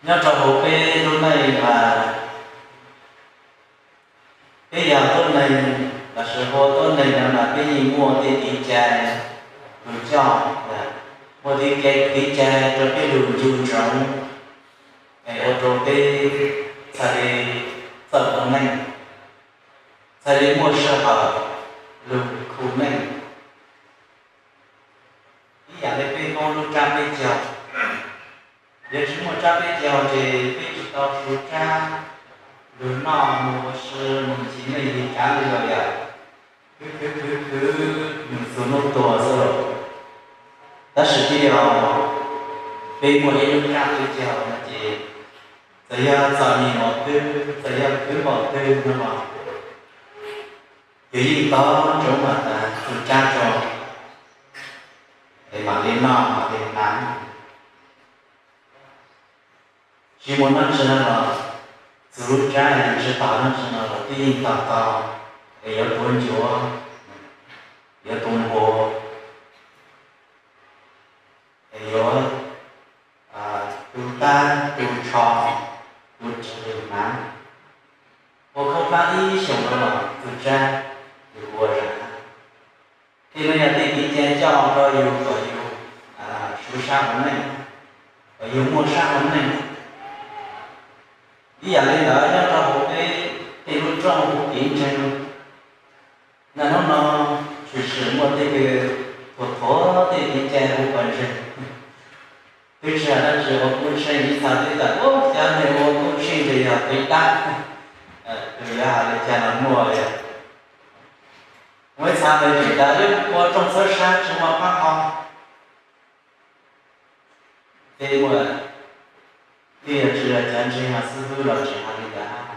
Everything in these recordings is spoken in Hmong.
Nyob rau hauv peb lub neej mas peb yog tuab neeg lossis hu ua tuab neeg no mas peb yeej muaj tej kev cai lug coj, muaj tej kev cai rau peb lug ncu ntsoov, es ua rau peb txhaj le txawj ua neej, txhaj le muaj sij hawm lug khu neej. Ib yam li peb Hmoob lub tsab peb caug, yog tsis muaj tsab peb caug ces peb tsis tau suav tsab lug noj moog ua si moog ncig neej ncig tsav li lawm yom. Khwv khwv khwv khwv mus txug hnub tuag xwb lauj. Tab sis tij laug, peb muaj ib lub tsab peb caug no ces txawm yog txom nyem npaum twg, txawm yog khwv npaum twg no los yus yeej tau ntsoov mas tas txug tsab tso es mam li noj mam li hnav. Tsis muaj dlaab tsi no los txug lub tsab es tsis tau dlaab tsi no los twb yeej tau tau, es yuav tuav ncuav, yuav tu npua, es yuav tu tab tu tsho, tu tseg hnav, ua khaub hlab ib xyoos no los txug tsab yus ua zam. Tej no yog tej kev cai coj rau yus kom yus suav sab ua neej, kom yus muaj sab ua neej. Ib yam li ntawd nyob rau hauv peb tej lub rooj kev ntseeg, naj hnub no tshwm sim muaj tej kws thuam thuam tej kev cai hu pawg ntseeg. Twb tsis hais dab tsi ua kub tsheej, ib txha twb tas ub cov neeg ua kub tsheej ces yog kev dab, tus yuav hais li cas los muaj yom. Muaj ib txha ntawd tseem tas ub ua rooj txhawb sab tsis muaj qab hau. Tej muaj, twb yog tsis yog cov ntseeg no xwb hwb los tseem hais li ntawd.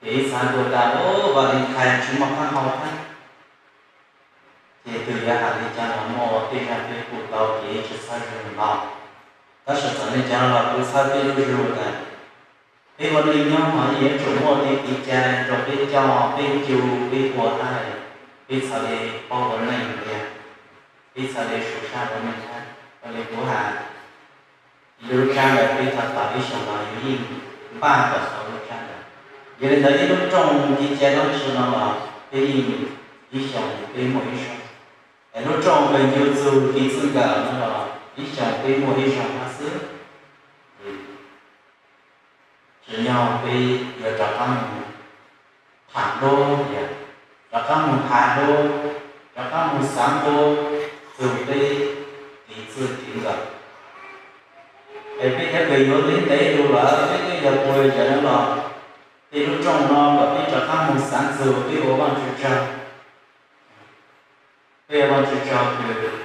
Ces ib txha kuj tas ub Valentine tsis muaj qab hau thiab. Ces tus yuav hais li cas los muaj, tej zag peb kuj tau kev tsis txhawb zug ntau. Tab sis txawm li cas los kuv txhawb peb lub zug tas peb ua neej nyob mas yeej yuav tsum muaj tej kev cai rau peb coj peb ncu peb ua hab, peb txhad li paub ua neej thiab, peb txhad li suav sab ua neej hab. Ua li kuv has, ib lub tsab ntawd peb tau tau ib xyoos los yus yeej npaj kom tau lub tsab ntawd. Yog li ntawd ib lub rooj kev cai dlaab tsi no los peb yeej ib xyoos peb muaj ib zaug. Es lub rooj kws ncu txug kev txij nkawm no los ib xyoos peb muaj ib zaug hab xwb. Tsim nyog peb yuav rov qab mus tham dua, rov qab mus tham dua, rov qab mus xaav dua txug peb kev txij kev nkawm. Es peb cov kws yuav ntev ntev lug lawm peb twb yog puag yam no los, tej lub rooj no kom peb rov qab mus xaav txug peb ua Vaajtswv tsaug. Peb ua Vaajtswv tsaug kws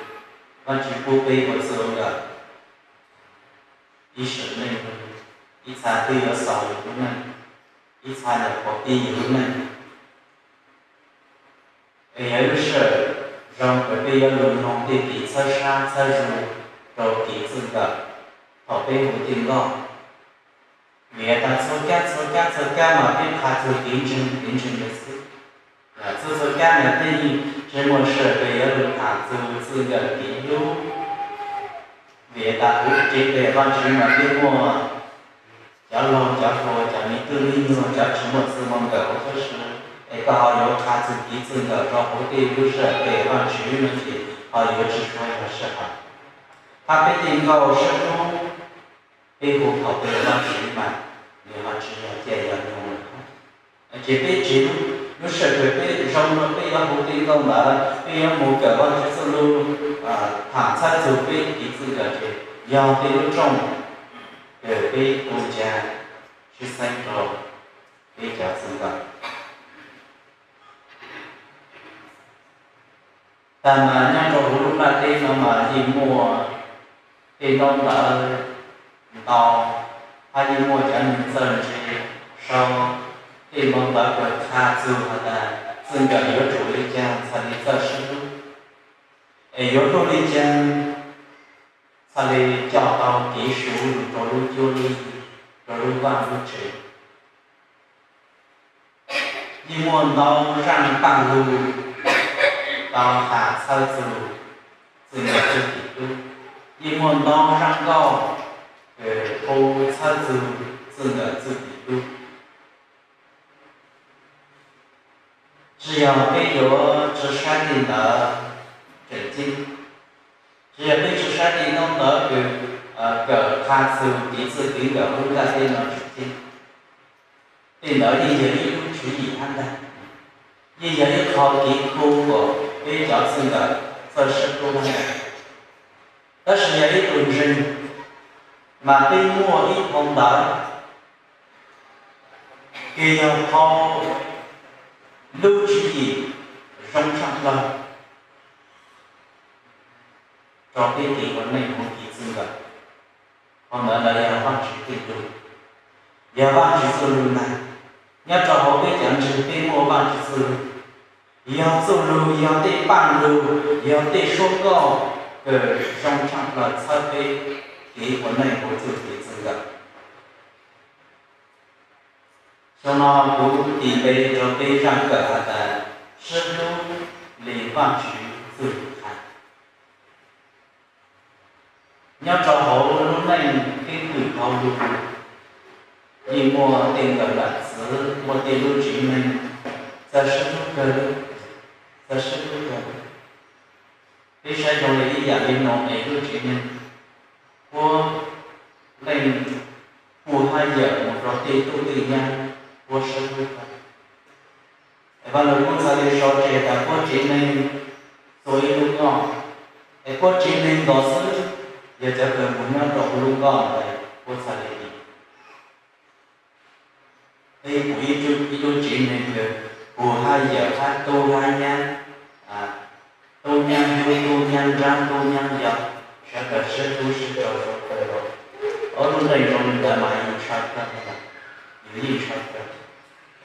Vaajtswv pub peb ua txij ua nkawm ib sim neej, ib txha twb yuav xaus yus lub neej, ib txha yuav pov pib yus lub neej. Es yog lub sij hawm zoo kws peb yuav lug noog tej kev txhawb sab txhawb zug rau kev txij nkawm thaum peb hu tej nkauj. Vim tas txhua kab txhua kab txhua kab mas peb qha txug kev ntseeg kev ntseeg ntawd xwb. Txhua txhua kab mas peb yeej tsis muaj sij hawm kws yuav lug tham txug txij nkawm kev hlub. Vim tas huv tsev peg Vaajtswv mas peb muaj cov laug cov hluas cov me tub me nyuam cov tsis muaj txij muaj nkawm huv tib si, es koj ho yuav qha txug kev txij nkawm rau huv tej lub sij hawm peg Vaajtswv no ces ho yuav tsis tshua yog sij hawm. Hab peb tej nkauj sab hnub peb hu thaum peg Vaajtswv mas nws ho tsis yog caij yog nyoog lawm. Ces peb tsev lub sij hawm kws peb zoo no peb yuav hu tej nkauj ntawd, peb yuav mus kawm Vaajtswv txuj lug, tham txhawb txug peb kev txij nkawm ces yog tej lub rooj kws peb ua ca sib xeeb rau peb cov txij nkawm. Tag mas nyob rau huv lub nplaj teb no mas yeej muaj tej ntaub ntawv ntau, hab yeej muaj cov neeg txawj ntse sau tej ntaub ntawv kws qha txug has tas txij nkawm yuav tsum li caag txhad li txawj sib hlub, es yuav hlub li caag txhad li coj tau kev suv lug rau lub cuab lub yig, rau lub vaj lub tsev. Yeej muaj ntau zaaj paaj lug tau has txhawb txug txij nkawm txuj kev hlub. Yeej muaj ntau zaaj nkauj hu txhawb txug txwj nkawm txuj kev hlub. Tsis yog peb yuav tsi saib li ntawd tseem ceeb, tsis yog peb tsi saib li ntawd kws kawm qha txug kev txwj kev nkawm hu nqaj teb no tseem ceeb. Tej ntawd yeej yog ib lub tswv yim hab ntag, yeej yog ib qho kev hu kom peb cov txwj nkawm txawj sib hlub hab ntag. Tab sis yog ib tug ntseeg mas peb muaj ib phau ntawv kws yog phau lub tswv yim zoo tshaaj plawg rau peb kev ua neej ua kev txwj nkawm. Phau ntawv ntawd yog Vaajtswv tej lug, yog Vaajtswv txuj lug ntag. Nyob rau hauv peb cov ntseeg peb muaj Vaajtswv txuj lug, yog txuj lug, yog tej paaj lug, yog tej suab nkauj kws zoo tshaaj plawg txhawb peb kev ua neej ua txuj kev txwj nkawm. Xyoo no kuv tis npe rau peb zaaj kawm has tas sib hlub li Vaajtswv txuj lug has. Nyob rau hauv lub neej keeb kwm hauv lug, yeej muaj tej nkawm lam txwv, muaj tej lub tsev neeg txawj sib hlub kawg, txawj sib hlub kawg. Peb saib zoo li ib yaam li Nau-es lub tsev neeg, puab leej hu hab yawm moog rua tej tub tej nyab, puab sib hlub kawg. Es Vaaj Lug Kub txhaj le sau tseg tas puab tsev neeg txua ib lub nkoj, es puab tsev neeg nkaus xwb, yog cov kws moog nyob rua huv lub nkoj ntawd puab txhaj le dim. Peb pum ib lub tsev neeg kws hu hab yawm hab tub hab nyab, tub nyab hlub tub nyab nrab tub nyab yau, sawv daws sib hlub sib tso zoo kawg nkaus. Ob lub nteej zoo li ntawd mas yeej ntshaw kawg, yus yeej ntshaw kawg.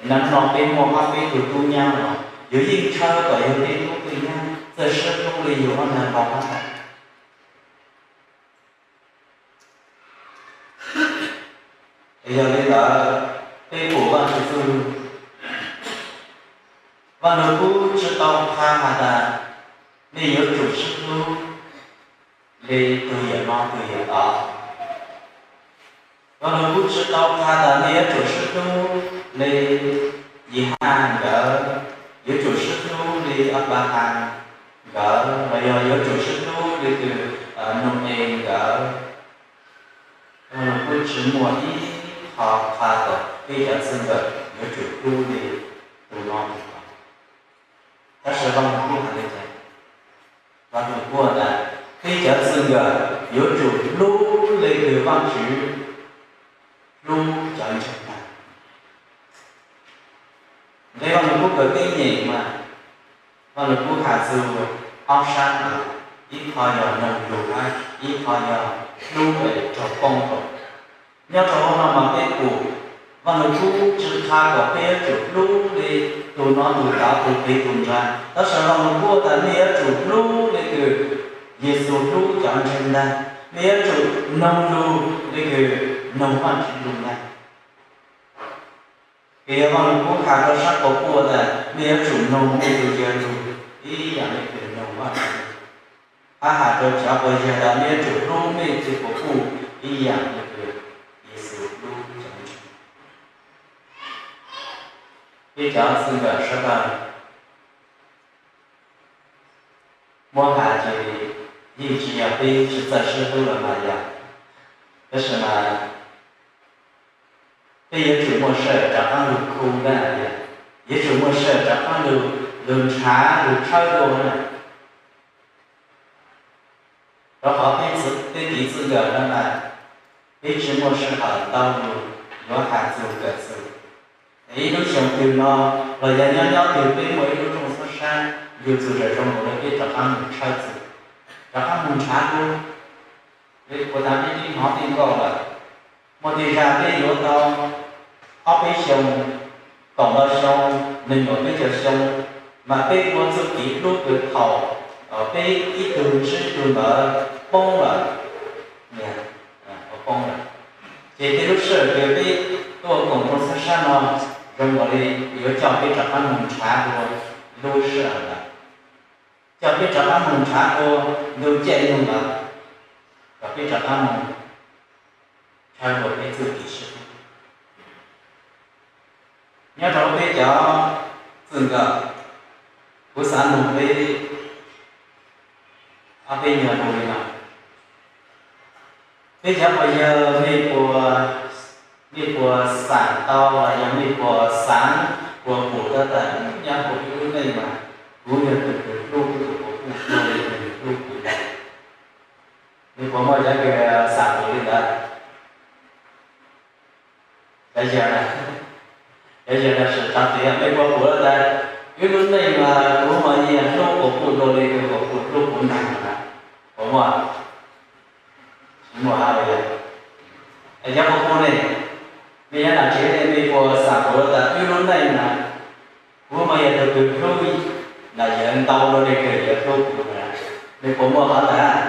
Naj no peb muaj ob peb tug tub nyab los yus yeej ntshaw kom yug tej tub tej nyab txawj sib hlub li yus ob nag nkaus hab. Es yog li ntawd, peb pum Vaajtswv txuj lug, Vaaj Lug Kub tsi tau qha has tas nej yuav tsum sib hlub li tug yawm no tug yawm tod. Vaaj Lug Kub tsi tau qha tas nej yuav tsum sib hlub li Yehaj nkawd, yuav tsum sib hlub li Anplahas nkawd, los yog yuav tsum sib hlub li kws Nau-es nkawd. Vaaj Lug Kub tsi muaj ib qho qha kom peb cov txwj nkawm yuav tsum hlub li tus no tus tod. Tab sis Vaaj Lug Kub has le caag? Vaaj Lug Kub tas peb cov txwj nkawm yuav tsum hlub le kws Vaajtswv hlub cov ntseeg ntag. Nqe Vaaj Lug Kub kawm tib nyem mas Vaaj Lug Kub has txug ob sab ntawd, ib qho yog noog lug hab ib qho yog hlub es raug poob rau. Nyob rau hauv no mas peb pum Vaaj Lug Kub tsi qha kom peb yuav tsum hlub li tus no tus tod tus qis tus nrag, tab sis Vaaj Lug Kub tas nej yuav tsum hlub le kws Yexus hlub cov ntseeg ntag, nej yuav tsum noog lug le kws noog Vaajtswv lug ntag. Kws yog Vaaj Lug Kub has rau sab quas puj tas nej yuav tsum noog mej tug yawg lug ib yaam le kws noog Vaajtswv lug, hab has rau cov quas yawg tas nej yuav tsum hlub mej tug quas puj ib yaam le kws Yexus hlub cov ntseeg. Peb cov txwj nkawm sawv daws muab has ces yeej tsi yog peb tsi txawj sib hlub los mas yog, tab sis mas peb yuav tsum muaj sij hawm rov qaab lug khu na, yuav tsum muaj sij hawm rov qaab lug nrhav lug tshawb dua na. Rau qhov peb kev txwj nkawm no mas peb tsi muaj sij hawm ntau lug yuav has txug kawm txug. Ib lub xyoo twg no los yog nyob nyob twg peb muaj ib lub rooj xob sab yug txug zoo zoo nkaus le peb rov qaab moog tshawb txug, rov qaab moog nrhav dua. Ua tas peb twb hnov tej nkauj lawm, muaj tej zag peb yuav tau ob peb xyoo, kaum ntau xyoo, nees nkaum peb caug xyoo, mas peb ua txuj kev hlub kws thaum peb ib tug ntsib ib tug ntawd poob lawm, poob lawm. Ces tej lub sij hawm kws peb tuaj koom rooj xob sab no zoo nkaus li yuav coj peb rov qaab moog nrhav dua lub sij hawm ntawd, coj peb rov qaab moog nrhav dua ntu caij nyoog ntawd, kom peb rov qaab moog Nyob rau peb cov txwj nkawm, kuv xav nug peb, peb nyuag nug li no, peb cov phooj ywg, mej puas xaam tau los yog mej puas xaav puas pum tau tas nyob kuv ib lub neej mas kuv yog tus kws hlub kuv tus puas pum dua li nws hlub kuv ntawd? Mej puas muaj cov kws xaam pum li ntawd? Cov yawg, cov yawg no sim txhob tias mej puas pum tas wb lub neej mas kuv mas yeej hlub kuv puas pum dua li kuv puas pum hlub kuv ntag na. Puas muaj? Tsis muaj hab? Cov puas pum ne, mej nyob nram tsev ne, mej puas xaam pum tas wb lub neej mas kuv mas yog tus kws hlub nam yawg ntau dua li kws yawg hlub kuv na? Mej puas muaj qhov ntawd?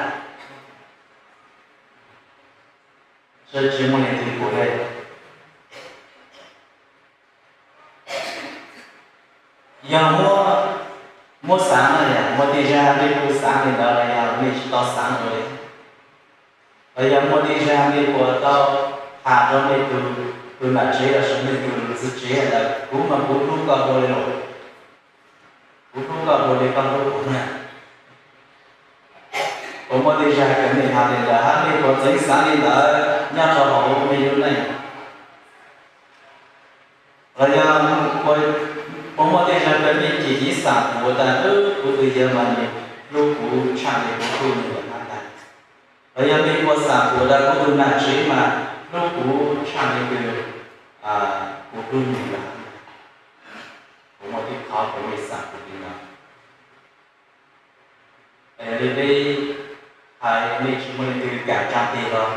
Tsis muaj leej twg pum li. Yog muab, muab xaav no yog muaj tej zag mej puas xaav li ntawd los yog mej tsis tau xaav ua li? Los yog muaj tej zag mej puas tau has rau mej tus, tus nam tsev los sis mej tus txiv tsev hais tias kuv mas kuv hlub koj dua li los, kuv hlub koj dua li koj hlub kuv na? Puas muaj tej zag kws mej has li ntawd hab mej puas tseem xaav li ntawd nyob rau hauv mej lub neej? Los yog puas muaj tej zag kws mej cim ib xaam pum tas kuv tus yawg mas nws hlub kuv tshaaj li kuv hlub nws lawm hab ntag? Los yog mej puas xaam pum tas kuv tus nam tsev mas hlub kuv tshaaj li kws kuv hlub nws lawm hab ntag? Puas muaj tej qhov kws mej xaam pum li no? Yog li peb hais mej tsis muaj leej twg kam tsaa tig los,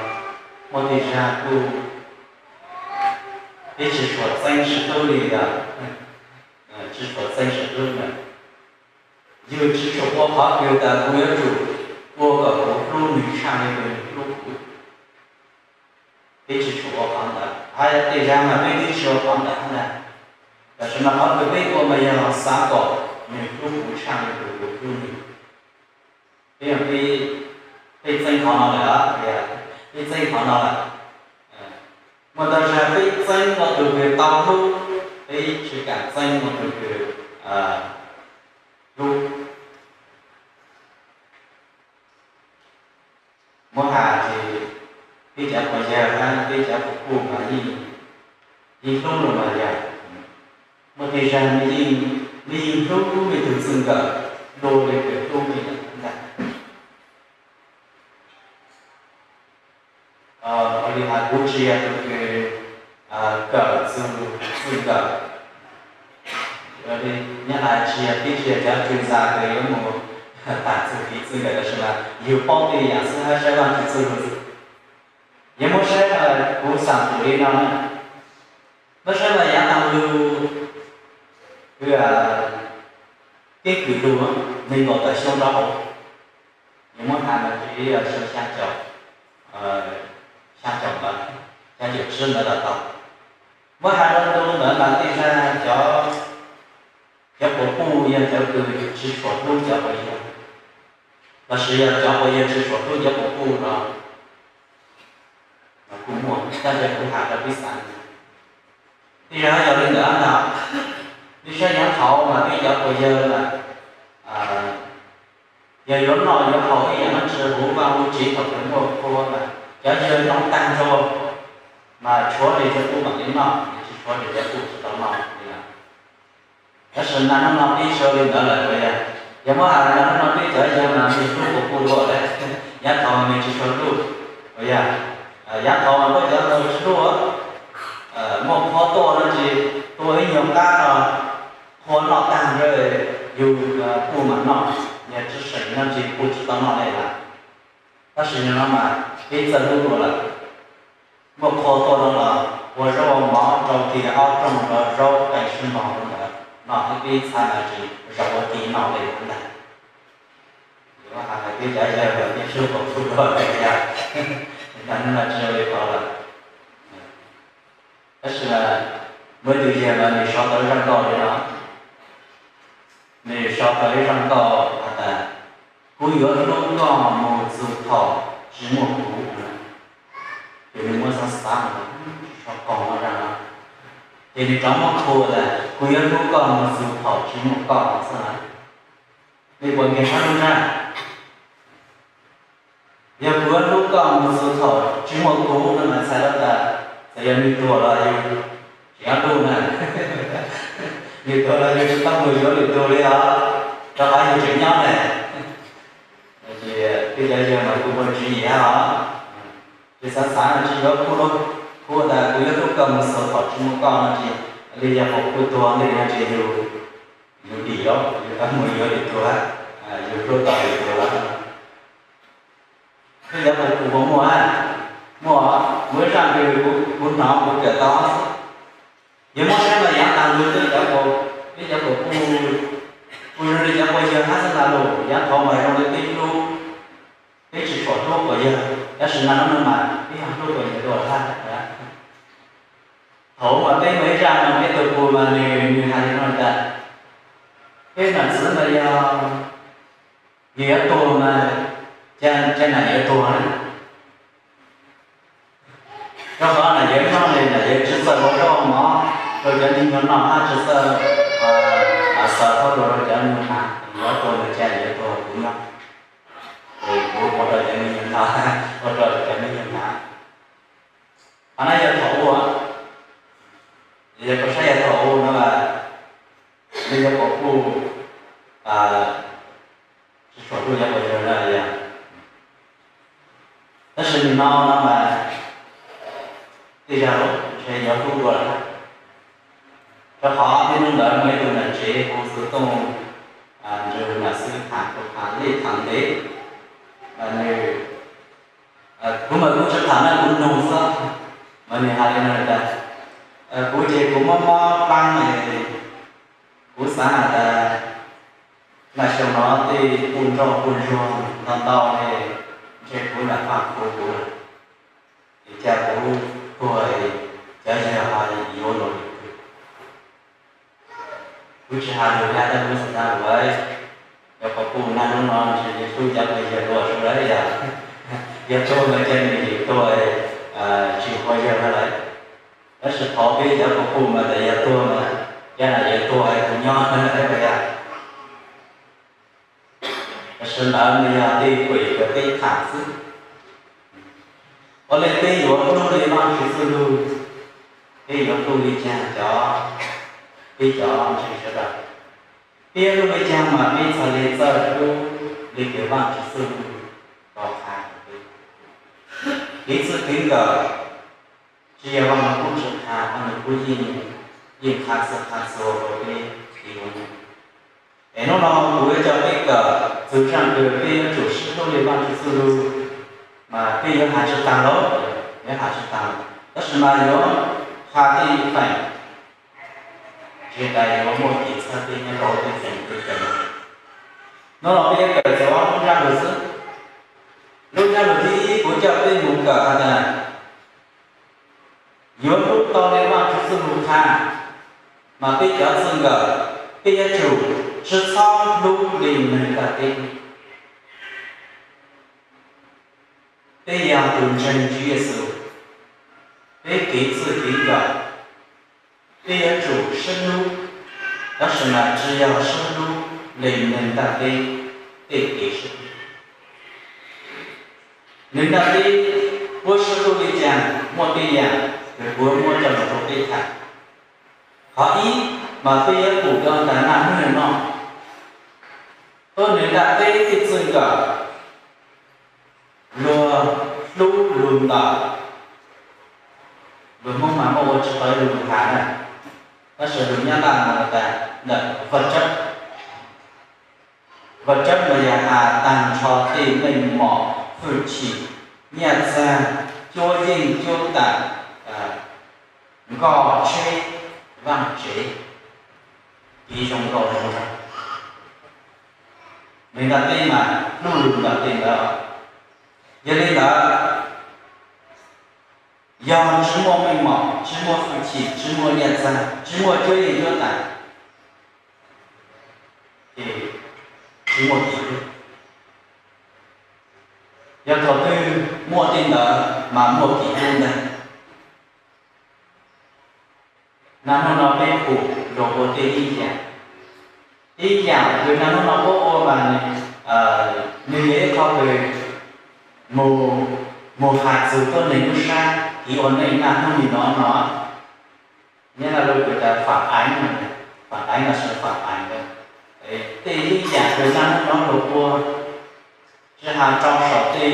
muaj tej zag kuj, peb tsis tshua txeeb sib hlub li ntawd, tsis tshua txeeb sib hlub ntawd. Yug tsis tshua ua qhov kws tas kuv yuav tsum ua kom kuv hlub nws tshaaj li kws nws hlub kuv. Peb tsis tshua ua qhov ntawd, hab tej zag mas peb twb tsis ua qhov ntawd hab ntag. Tab sis mas qhov kws peb ua mas yog xav kom nws hlub kuv tshaaj li kws kuv hlub nws. Peb, peb txeeb qhov no lawm, peb txeeb qhov no lawm. Muaj ntau zag peb txeeb ua tus kws tau hlub, peb tsis kam txeeb ua tus kws hlub. Muab has ces peb cov phooj ywg hab peb cov phooj ywg mas yeej, yeej hlub los mas yog, muaj tej zag mej yeej, mej yeej hlub mej tug txij nkawm dua li kws hlub mej ntag. Ua li has kuv tsis yog tus kws kawm txug txij nkawm. Nyob hais tsis yog, peb tsis yog cov tswv ntxa kws yuav mus tham txug kev txij nkawm, tab sis mas yug paub tej yam xwb hab saib Vaajtswv txuj lug. Yog muab saib mas kuv xaam pum li no na, muab saib mas yav taag lug, keeb kwm lug neeg nkaum tawm xyoo rau hauv, yog muab has mas tsis yog xyoo xyaa caum, xyaa caum ntawd, xyaa caum tsib ntawd los tau. Muab has rau ntu ntawd mas tej zag cov, cov puas puj yog cov kws tsis tshua hlub cov phooj ywg, los sis yog cov phooj ywg tsis tshua hlub cov puas puj no, kuj muaj, tab sis kuv has rau peb xav. Tej zag yog li ntawd ntag, peb saib yav thaud mas peb cov phooj ywg mas yog yuav noj yuav haus ib yam noj tsi huv, Vaaj Lug Tsev thaum kws muaj qhua mas cov yawg noj taag nrho mas tshuav li cov puj mam li noj, tsis tshuav li cov puj tsis tau noj li. Tab sis nag hnub no peb tsis ua li ntawd lawm puas yog? Yog muab has nag hnub no peb cov yawg mas nws hlub puas puj dua lawm, yav thaud mas nws tsis tshua hlub puas yog? Yav thaud mas muaj cov tsis hlub, muaj qhua tuaj no ces tua ib nyuag qab no, qhua noj taag nrho, yug puj mam noj, yog tsi seem no ces puj tsis tau noj li lawm. Tab sis no mas peb txawj hlub dua lawm. Muaj qhua tuaj no los ua zaub ua mov rau kiag ob rooj, rau zaub qee sib npog rau ntawd no, peb txhaj no tsis zaum ua ke noj li ntag. Yuav has peb cov yawg los peb hlub puas puj dua li yog, nag hnub no tsis ua li ko lawm. Tab sis muaj ib tug yawg mas nws sau tau ib zaj nkauj li no, nws sau tau ib zaj nkauj has tas, kuv yuav hlub koj mus txug thaum tsis muaj kuv. Tus nws muaj xav xav, tsis tshua koom no zaj no. Ces nws rov muab qhuas tas, kuv yuav hlub koj mus txog thaum tsis muaj koj xwb na. Nej puas nkag siab lub ntsaj? Yog kuv yuav hlub koj mus txog thaum tsis muaj kuv no mas txhais tau tas, txawm yog nws tuag los yus tsis nyob hlub na. Nws tuag los yus tsis tau mus yuav nws tuag li os, rau qhov yus tseem nyob ne. Ces tej cov yawg mas kuj muaj tswv yim os. Ces xav xav no tsis yuav kuj, kuj tas kuv yuav hlub koj mus txog thaum tsis muaj koj no ces li yog qhov kuj tuag ntej no ces yus, yus dim los yus tau mus yuav nws tuag, yus hlub tau nws tuag lawm. Peb cov qus puas muaj? Muaj, muaj ib zaj nws kuv hnov kuv kawm tau xwb. Yog muab saib mas yav tag ntug peb cov qus, peb cov qus kuj, kuj zoo li cov quas yawg hab xwb na los, yav thaud mas zoo li peb hlub, peb tsis tshua hlub quas yawg, tab sis nag hnub no mas peb ho hlub quas yawg dua lawm. Thaum mas peb muaj ib zaj no peb tus qus mas nws, nws hais li no tas, peb nam txwv mas yog yus yuav tuag mas cas, cas nam yuav tuag na. Rau qhov nam yuav noj li nam yuav tsis txawj ua zaub mov rau cov me nyuam noj hab tsis txawj xaws txhua lus rau cov me nyuam hnav, yuav tuag mas cas yuav tuag kuv noj, kuv ua rau cov me nyuam noj, ua rau cov me nyuam hnav. Qhov no yog thaum ub, yog koj saib yog thaum ub no mas, nej cov qus kuj tsis tshua hlub cov quas yawg na yog. Tab sis nim no no mas tej zag los ntshe yuav hlub dua lawm. Rau qhov niaj hnub ntawd muaj ib tug nam tsev hu xov tooj ntsws nam xib tham, hu tham li tham ntev, mas nws, kuv mas kuv tsis tham na, kuv nug xwb, mas nws hais li no tas, kuv ces kuv mob mob plaab, kuv xav has tas nag xyoo no tej pug nroj pug ntsuag ntau ntau li, ntshe kuv lam faj kuv lawm, es cas kuv tuag cov yawg ho yuav luag li. Kuv tsis has lus li, tab kuv xav tas lawm, cov qus puj nag hnub no ntshe yuav hlub cov quas yawg dua sawv daws yom. Yog tuag mas cas nws yuav tuag tsis quas yawg no lawm. Tab sis qhov peb cov qus puj mas tas yog tuag mas cas nam yuav tuag kuv nyob na yom. Tab sis ntawd nws yog tej kuas yawg peb tham xwb. Ua li peb yuav hlub li Vaajtswv txuj lug, peb yuav hlub li caag cov, peb cov ntseeg sawv daws, peb yuav hlub li caag mas peb txhad li txawj hlub li kws Vaajtswv txuj lug tau qha rau peb. Kev txwj kev nkawm tsis yog Vaaj Lug Kub tsi qha, Vaaj Lug Kub yeej, yeej qha txhua qha txhua rau peb kev ua neej. Es hnub no kuv yuav coj peb kawm txug zaaj kws peb yuav tsum sib hlub li Vaajtswv txuj lug, mas peb yuav has tsi taag lawm, yuav has tsi taag lawm, tab sis mas yuav qha tej feem, tsis tas yuav muaj kev txhawb peb nyob rau tej feem peb kawm. Hnub no peb yuav kawm txug ob lub ntsab lug xwb. Lub ntsab lug thib ib kuv coj peb mus kawm has tas, yuav hlub tau li Vaajtswv txuj lug qha, mas peb cov txwj nkawm peb yuav tsum tsi txhob hlub li neeg ntiaj teb. Peb yog tug ntseeg Tswv Yexus, peb kev txwj kev nkawm peb yuav tsum sib hlub, tab sis mas tsi yog sib hlub li neeg ntiaj teb tej kev sib hlub. Neeg ntiaj teb puab sib hlub li caag, muaj tej yaam kws kuv muab coj lug rua peb tham. Qhov ib, mas peb yuav pum tau tas naj hnub nua no, tuab neeg ntiaj teb tej txwj nkawm, luag hlub lug ntawm, lug Hmoob mas muaj ua tsi tau ib lug lug has na, tab sis lug Nyab Laj mas tas ntawm vật chất. Vật chất mas yog has taag nrho tej meej mom, hwj chim, nyaj txag, cuab yeej cuab taam, nkoj tsheb, vaaj tsev, kev zoo nkauj zoo nraug. Neeg ntiaj teb mas hlub lug ntawm tej ntawd. Yog li ntawd, yog tsi muaj meej mom, tsi muaj hwj chim, tsi muaj nyaj txag, tsi muaj cuab yeej cuab taam, ces tsi muaj kev hlub. Yog thaum twg muaj tej ntawd mas muaj kev hlub ntag. Nag hnub no peb pum luag ua tej ib yam, ib yam uas nag hnub no puab ua mas nws yog ib qho kws mus, mus has txug tuab neeg lub sab kev ua neej nag hnub nim no no. Nyab Laj lus kws tas phản ánh, phản ánh los sis phản ảnh, tej ib yam kws nag hnub no luag ua, tsi has rau saum tej,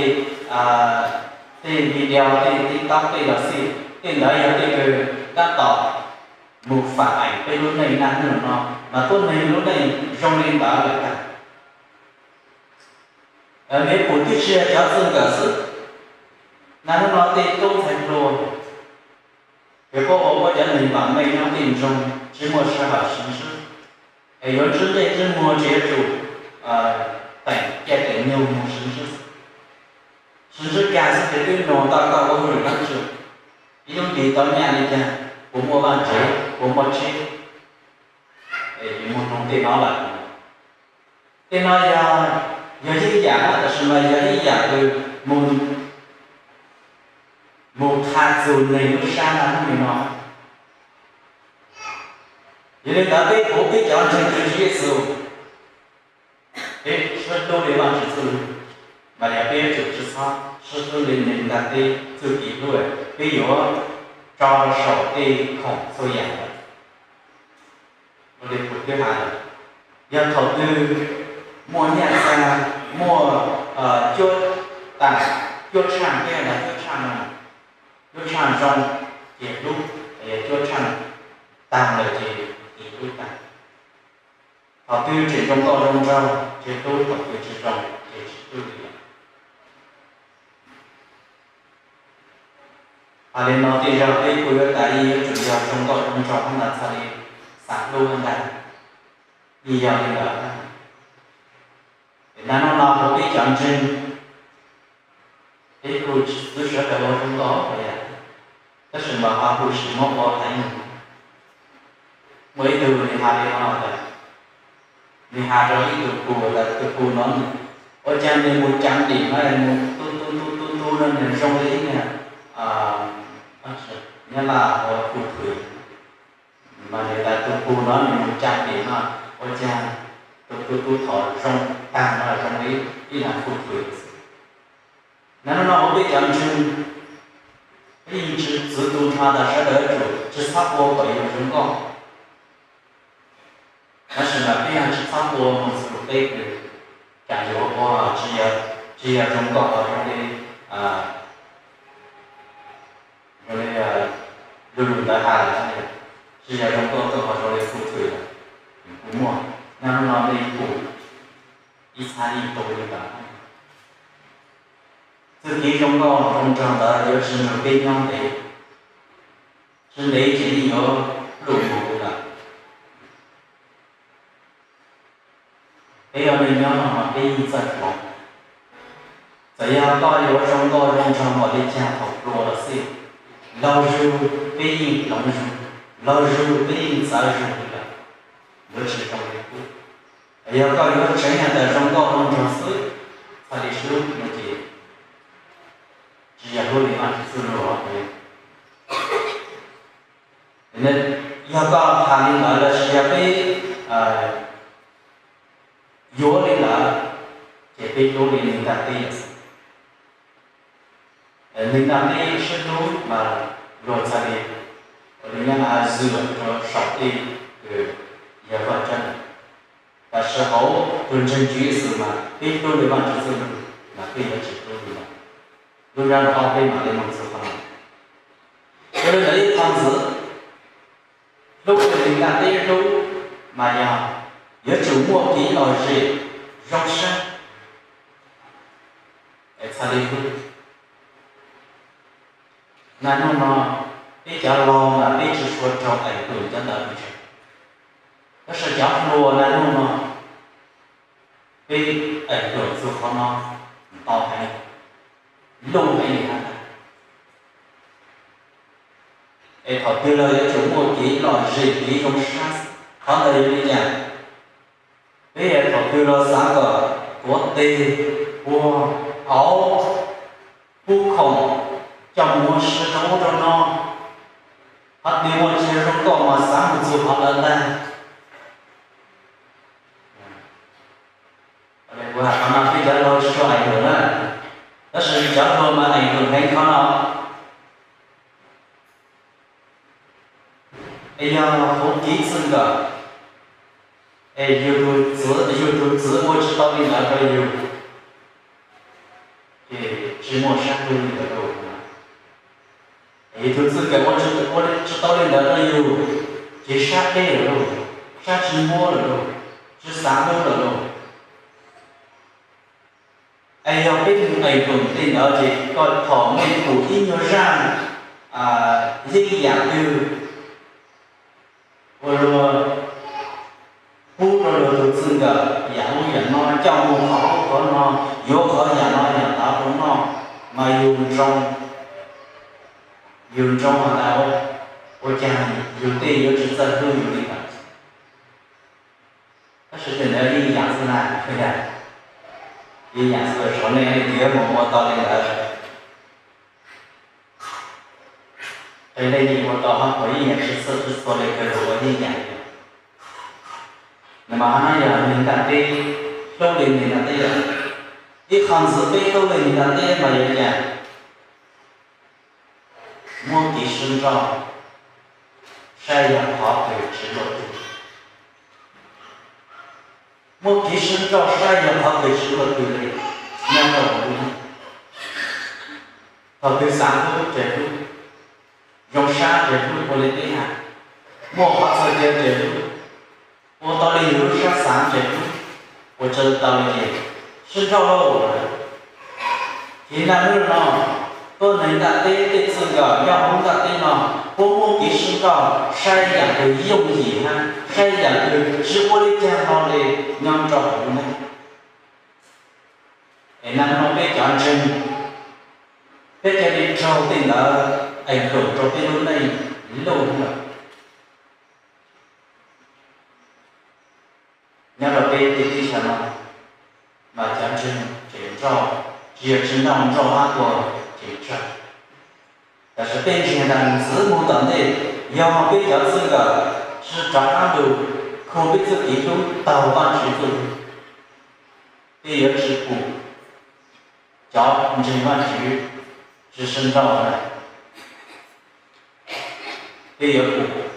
tej video, tej TikTok tej los xij, tej ntawd yog tej kws tab tom mus phản ảnh peb lub neej nag hnub no, mas tuab neeg lub neej zoo li ntawd lawm tag. Mej pum twb tsi yog cov txij nkawm xwb, nag hnub no tej tub ntxhais hluas, kws puab ua puab cov neeg vam meej nyob tej nroog tsi muaj sij hawm sib ntsib, es yuav ntsib ntsej ntsib muag tsi yuav tsum teem caij teem nyoog mus sib ntsib. Sib ntsib kag xwb ces twb nug tau koj ua hauj lwm dlaab tsi, ib lub nti tau nyaj li cas, puas muaj vaaj tsev, puas muaj tsheb, es mus nug tej no lawm. Tej no yog, yog ib yam na, tab sis mas yog ib yam kws mus, mus qha txug neeg lub sab nag hnub nim no. Yog li ntawd peb pum peb cov ntseeg Tswv Yexus, peb sib hlub li Vaajtswv txuj lug, mas yog peb yuav tsum tsi txhob sib hlub li neeg ntiaj teb txuj kev hlub, peb yuav tso rau saum tej khoom txhua yam lawm. Ua li kuv twb has lawm, yog thaum twg muaj nyaj txag, muaj cuab taag, cuab tshaaj, peb has tas cuab tshaaj no, cuab tshaaj zoo ces hlub, yog cuab tshaaj taag lawm ces tsis hlub taag. Thaum twg tseem zoo nkauj zoo nraug ces hlub, thaum twg tsis zoo ces tsis hlub li lawm. Has li no tej zaug peb kuj yuav tas yeej yuav tsum yog zoo nkauj zoo nraug hab ntag, txhaj li xaav hlub ntag, yeej yog li ntawd. Es nag hnub no huv peb cov ntseeg, peb kuj tsi txwv sawv daws ua zoo nkauj ib yam, tab sis mas ho kuj tsis muab ua haiv neeg. Muaj ib tug nws has li no tas, nws has rau ib tug pug tas tus pug no, ua caag nws mus cav ntim no mus tu tu tu tu tu no nws zoo li ib niag, Nyab Laj hu phù thủy, mas nws tas tus pug no nws mus cav ntim no, ua caag tus tu tu thaum zoo taag no zoo li ib niag phù thủy. Nag hnub no huv peb cov ntseeg, peb yeej tsi txwv tu nrho tas sawv daws yuav tsum tsi txhob ua kom yus zoo nkauj. Tab sis mas peb yeej tsi txhob ua mus txug teb kws caag yuav ua tsi yog zoo nkauj zoo li, zoo li, lug lug ntawd has lawm, tsi yog zoo nkauj kawg ho zoo li phù thủy lawm. Kuv muaj, nag hnub no nej pum ib txha yeej tu li ntawd. Txuj kev zoo nkauj zoo nraug ntawd yuav tsi nrug peb nyob ntev, tsi ntev ces yeej yuav pluj mus lawm. Peb ua neej nyob no mas peb yeej txawj hloov. Txawm yog koj yuav zoo nkauj zoo nraug npaum li caag thaum hluas los xij, laug zug peb yeej hloov zug, laug zug peb yeej txawv zug li lawm, yuav tsi zoo li qub. Yog koj yuav tseev has tas zoo nkauj zoo nraug xwb, txhaj li hlub no ces tsi yog hlub li Vaajtswv txuj lug. Yog koj has li ntawd los sis yog peb yuav li ntawd, ces peb hlub li neeg ntiaj teb. Neeg ntiaj teb sib hlub mas luag txhaj li, ua li nyab laj zwm rua saum tej kws yog vaj tseeb. Tab sis hauv tus ntseeg Tswv Yexus mas peb hlub li Vaajtswv txuj lug mas peb yuav tsi hlub li ntawd. Lub zog no peb mam li moog txug qhov no. Ua li ntawd ib qho ntxiv, hlub li neeg ntiaj teb hlub mas yog yuav tsum muaj kev lom zem zoo sab, txhaj li hlub. Nag hnub no peb cov laug mas peb tsi suav raug ảnh hưởng cov ntawd pes tsawg, tab sis cov hluas nag hnub no peb ảnh hưởng txug qhov no ntau heev, luj heev li hab. Es thaum twg los yuav tsum muaj kev lom zem kev zoo sab. Qhov ntawd yog li cas? Peb thaum twg los xav kom tuav teg, puag, auv, pub khoom coj mus ua si rau ub rau no, ho tig ua tsis zoo nkauj mas xav mus txug qhov ntawd ntag. Kuv has qhov no peb cov laug tsis tshua ees lus na, tab sis cov hluas mas ees lus heev qhov no. Es yog huv kiv txwj nkawm, es yug tug txwv, yug tug txwv ua tsis tau li ntawd rau yug, ces tsis muaj sab hlub li ntawd rau. Es yug tug txwj nkawm ua tsis tau li ntawd rau yug, ces sab deb lawm lauj, sab tsis muab lawm lauj, tsis xav hlub lawm lauj. Es yog peb mus ees lus tej ntawd ces koj thaum nej pum ib nyuag zaj yeeb yam twg ua luag pub rau luag tug txwj nkawm yam ub yam no, coj mus qhov ub qhov no, yuav qhov yam no yam tod rau noj, mas yug ntsoo, yug ntsoo has tas ua cas yug tej yuav tsis txawj hlub yug li ntawd. Tab sis tej ntawd yeej yam xwb na, yeej yam xwb, saib nej leej twg mus ua tau li ntawd. Qee leej yeej ua tau, ho puas yeej yam tsis txhua tsis txhua li kawg los ua yeej yam. Nws mas ho yog neeg ntiaj teb hlub li neeg ntiaj teb lawm. Ib qho ntxiv peb hlub li neeg ntiaj teb mas yog li cas? Muab kev sib nrauj saib yog qhov twg tsis luaj twg. Muab kev sib nrauj saib yog qhov twg tsis luaj twg li nyob rau hauv lub neej. Thaum twg xav hlub ces hlub, zoo sab ces hlub, ua li peb hais, muaj qhov txhia chaw ces hlub, ua tau li yus lub siab xav ces hlub, ua tsis tau li ces sib nrauj lauj. Ces naj hnub no tuab neeg ntiaj teb tej txwj nkawm nyob hauv ntiaj teb no, puab muab kev sib nrauj saib yam twg yooj yim na, saib yam twg tsis ua li cas hlo li nyob rau hauv lub neej. Es naj hnub no peb cov ntseeg, peb thiaj li raug tej ntawd ees lus rau peb lub neej luj lawm. Nyob rau peb tej teb chaws no mas cov ntseeg tseem nrauj, tsis yog tsis nrauj, nrauj hab tuag tseem tsawg. Tab sis peb ntseeg tas ntxiv mus tom ntej, yog peb cov txwj nkawm tsis rov qab lug khu peb txuj kev hlub taug Vaajtswv txuj lug, peb yuav tsis pum cov ntseeg Vaajtswv tsis sib nrauj lawm. Peb yuav pum,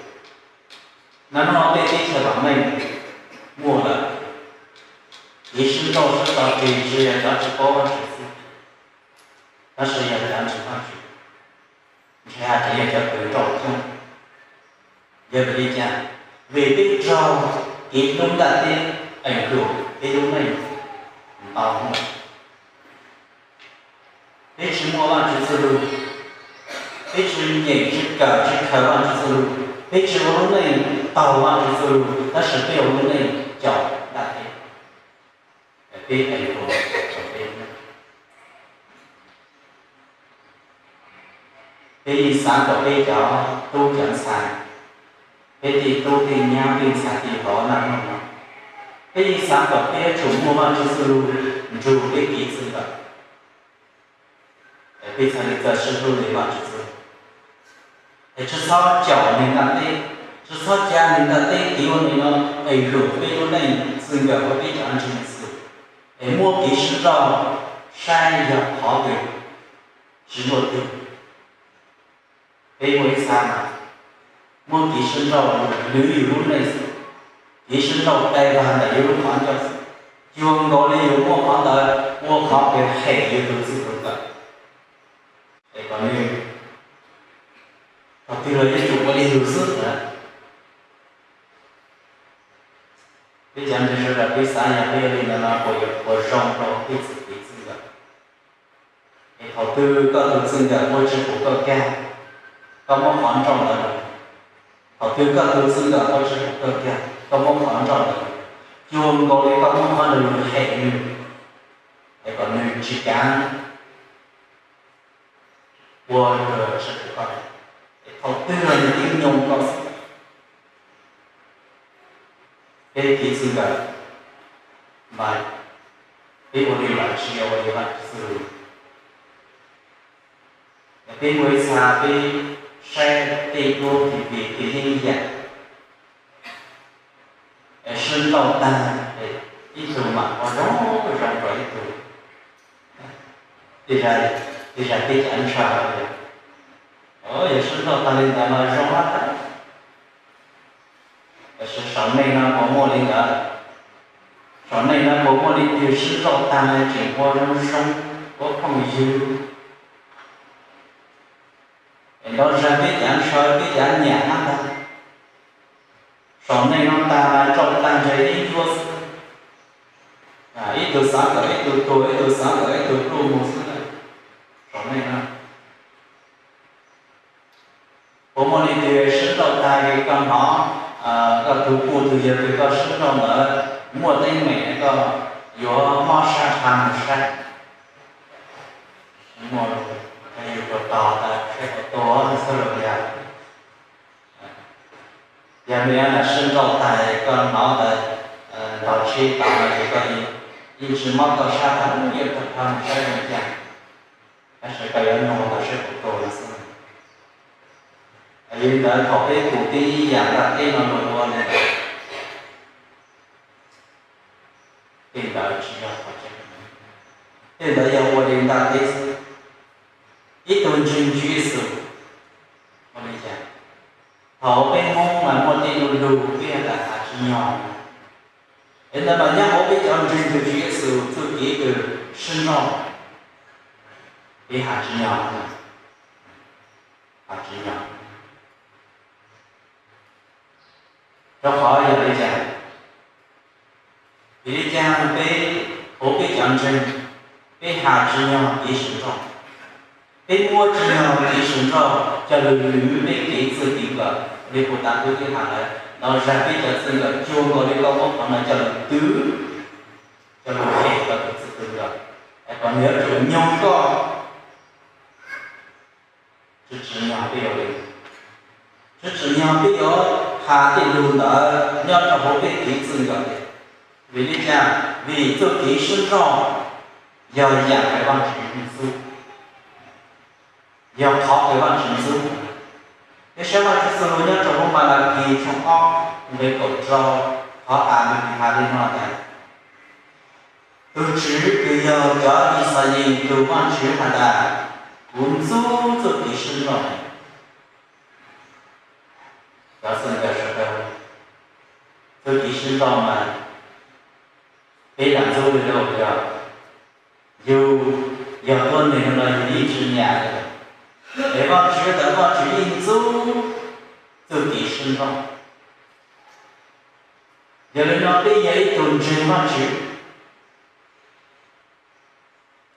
naj hnub no tej teb chaws vam meej muaj lawm, kev sib nrauj sib tso tseg tsis yog cov tsis paub Vaajtswv xwb, tab sis yog cov ntseeg Vaajtswv, ntseeg hab tseem yog cov kws nrauj coob. Yog vim li cas? Vim peb raug kev hlub ntiaj teb ees lug peb lub neej ntau muaj. Peb tsis muaj Vaajtswv txuj lug, peb tsis nyeem tsis kawm tsis khaws Vaajtswv txuj lug, peb tsis ua lub neej taug Vaajtswv txuj lug, tab sis peb ua lub neej caum ntiaj teb. Peb ees lug, peb yeej xav kom peb cov tub cov ntxhais, peb tej tub tej nyab tej ntxhais tej vauv naj hnub no, peb yeej xav kom peb yuav tsum muaj Vaajtswv txuj lug nrug peb kev txwj nkawm. Peb txhaj li txawj sib hlub li Vaajtswv txuj lug. Es tsis txhob caum neeg ntiaj teb, tsis txhob cav neeg ntiaj teb kev ua neej no ees lug peb lub neej txwj nkawm hab peb cov ntseeg Yexus. Es muab kev sib nrauj saib yog qhov twg tsis luaj twg. Peb muaj ib xav mas muab kev sib nrauj lug hlwv yus lub neej xwb, kev sib nrauj qee vag ntawm yus lub qhov ncauj xwb, cuag nkaus li yus muab qhov ntawd ua qhov kws hem yus tug txwj tug nkawm. Es kom nws, thaum twg los yuav tsum ua li yus xwb ntag. Peb cov ntseeg sawv daws peb xav yog peb ua li ntawd no puas yuav puas zoo rau peb txuj kev txwj nkawm? Es thaum twg koj tug txwj nkawm ua tsis pum koj kag, koj muab qhov nrauj ntawd, thaum twg koj tug txwj nkawm ua tsis pum koj kag, koj muab qhov nrauj ntawd, cuag nkaus li koj muab qhov ntawd lug hem nws, es kom nws tsis kav ua rau tsis pum koj, es thaum twg los nws yeej nyoo koj xwb. Peb kev txwj nkawm mas peb ua li lawm tsis yog ua li Vaajtswv txuj lug. Peb muaj ib txha peb saib tej duab TV, tej yeeb yam, sib nrauj tag, ib tug mam ua zoo zoo rau ib tug. Tej zaum peb cov ntshaw, yog sib nrauj tag li ntawd mas zoo tab sis saum neej no puas muaj li ntawd? Saum neej no puas muaj leej twg sib nrauj tag tseem ua zoo zoo, ua phooj ywg? Es ntau zaus peb cov ntshaw peb cov nyiam hab ntag. Saum neej no tag mas nrauj tag ntshe ib ncuab xwb, ib tug xav kom ib tug tuag, ib tug xav kom ib tug pluj mus xwb. Saum neej no puas muaj leej twg sib nrauj tag es koj hnov koj tus phooj ywg twg koj sib nrauj ntawd muaj teeb meem koj yuav mob sab dhau mus saib? Muaj, yus puas tos tas saib puas tuag xwb los yog? Yog li ntawd sib nrauj tag koj hnov tas ntaus tsheb tau no ces koj yeej tsis mob koj sab tas yuav rov qab mus saib zoo cas, tab sis koj yuav nug tas saib puas tuag no xwb. Yog li ntawd thaum peb pum peb ib yam nram teb no luag ua li ntawd, tej ntawd tsis yog qhov tseeb, tej ntawd yog ua li nram teb xwb. Ib tug ntseeg Tswv Yexus, ua li cas thaum peb Hmoob mas muaj tej lus lug peb has tas has tsis nyog, es ntawd mas nyob hauv peb cov ntseeg tus Tswv Yexus txuj kev kws sib nrauj, peb has tsis nyog, has tsis nyog. Rau qhov yog li cas? Vim li cas peb hauv peb cov ntseeg, peb has tsis nyog kev sib nrauj, peb muab tsis nyog kev sib nrauj coj lug lwv peb kev txwj kev nkawm li puag ta kuv twb has lawm, ntau zag peb cov txwj nkawm cuag nkaus li koj muab qhov no coj lug twv, coj lug hem koj tus txwj tus nkawm, es kom nws yuav tsum nyoog koj. Tsis tsim nyog peb yuav li, tsis tsim nyog peb yuav has tej lug ntawd nyob rau hauv peb kev txwj nkawm li. Vim li cas? Vim txuj kev sib nrauj yog yam kws Vaajtswv ntxub, yog qhov kws Vaajtswv ntxub. Peb saib Vaajtswv txuj lug nyob rau hauv Malakis tshooj ob nqe kaum rau, qhov A nws has li no tas: Tug Tswv kws yog cov Yixalayees tug Vaajtswv has tas, kuv ntxub txuj kev sib nrauj. Cov txwj nkawm sawv daws, txuj kev sib nrauj mas peb lam ntxub li lauj, yog yus yog tuab neeg no yus yeej tsis nyiam li, es Vaajtswv tas Vaajtswv yeej ntxub txuj kev sib nrauj. Yog li no peb yog ib tug ntseeg Vaajtswv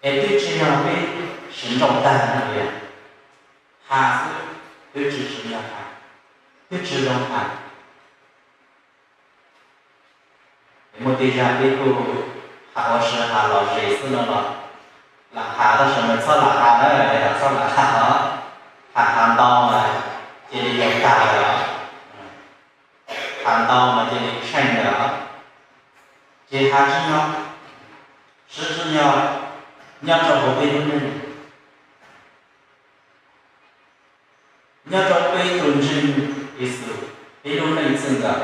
es twb tsis yog peb sib nrauj tag no li, has xwb, twb tsis tsim nyog has, twb tsis zoo has. Es muaj tej zag peb kuj has ua si has lom zem xwb no los lam has, tab sis mas txhob lam has na, txhob lam has os, has has ntau mas cia li yog tag lawm os, has ntau mas cia li tsheej lawm os. Ces has tsis nyog, siv tsis nyog nyob rau hauv peb lub neej, nyob rau peb tus ntseeg Yexus, peb lub neej txwj nkawm.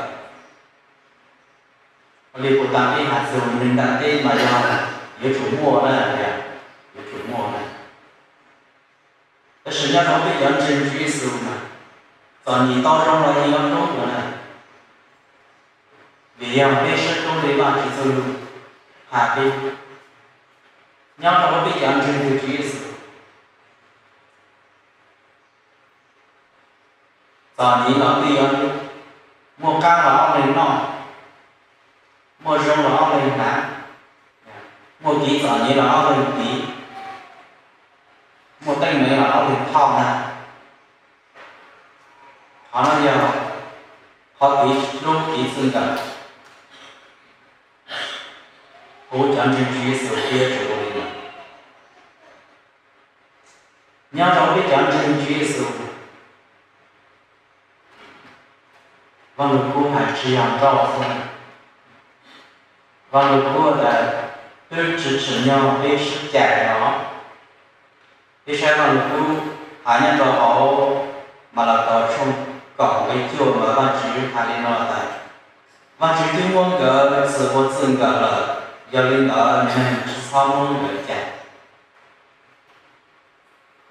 Ua li puag ta peb has txug neeg nram teb mas yog yuav tsum muaj na, yuav tsum muaj na. Tab sis nyob rau peb cov ntseeg Tswv Yexus mas txom nyem tau zoo los yeej yuav hlub na, vim yog peb sib hlub li Vaajtswv txuj lug has peb. Nyob rau peb cov ntseeg Tswv Yexus, txom nyem los peb yuav hlub, muaj qaab los ob leeg noj, muaj zoo los ob leeg hnav, muaj kev txom nyem los ob leeg tiv, muaj teeb meem los ob leeg thauj na. Qhov no yog qhov kev hlub kev txwj nkawm huv cov ntseeg Tswv Yexus thiab tsuas ua li ntawd. Nyob rau peb cov ntseeg Tswv Yexus, Vaj Lug Kub has tsis yog nrauj xwb. Vaj Lug Kub tas twb tsis tsim nyog peb sib cais los. Peb saib Vaj Lug Kub Hais nyob rau hauv Malakaus tshooj kaum nqe cuaj mas Vajtswv hais li no tias, Vajtswv twb muab nkawd txim ua txij nkawm lawm, yog li ntawd neeg tsis txhob muab nkawd cais.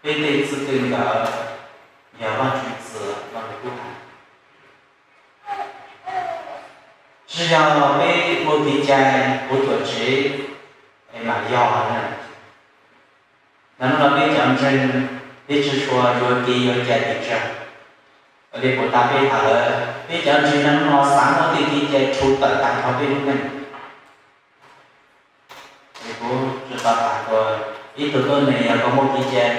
Peb tej txij tej nkawm yog Vajtswv txim, Vajtswv kuj hais. Tsis yog peb ua kev cai puv tuam tsev es mam yog na. Hnub no peb cov ntseeg, peb tsis tshua yuav kev yuav cai pes tsawg. Li puas tas peb tham lawm, peb cov ntseeg hnub no xav muaj tej kev cai rhu tawm tag nrho peb lub neej. Kuv tsis tau tham tias ib tug tuab neeg yog koj muaj kev cai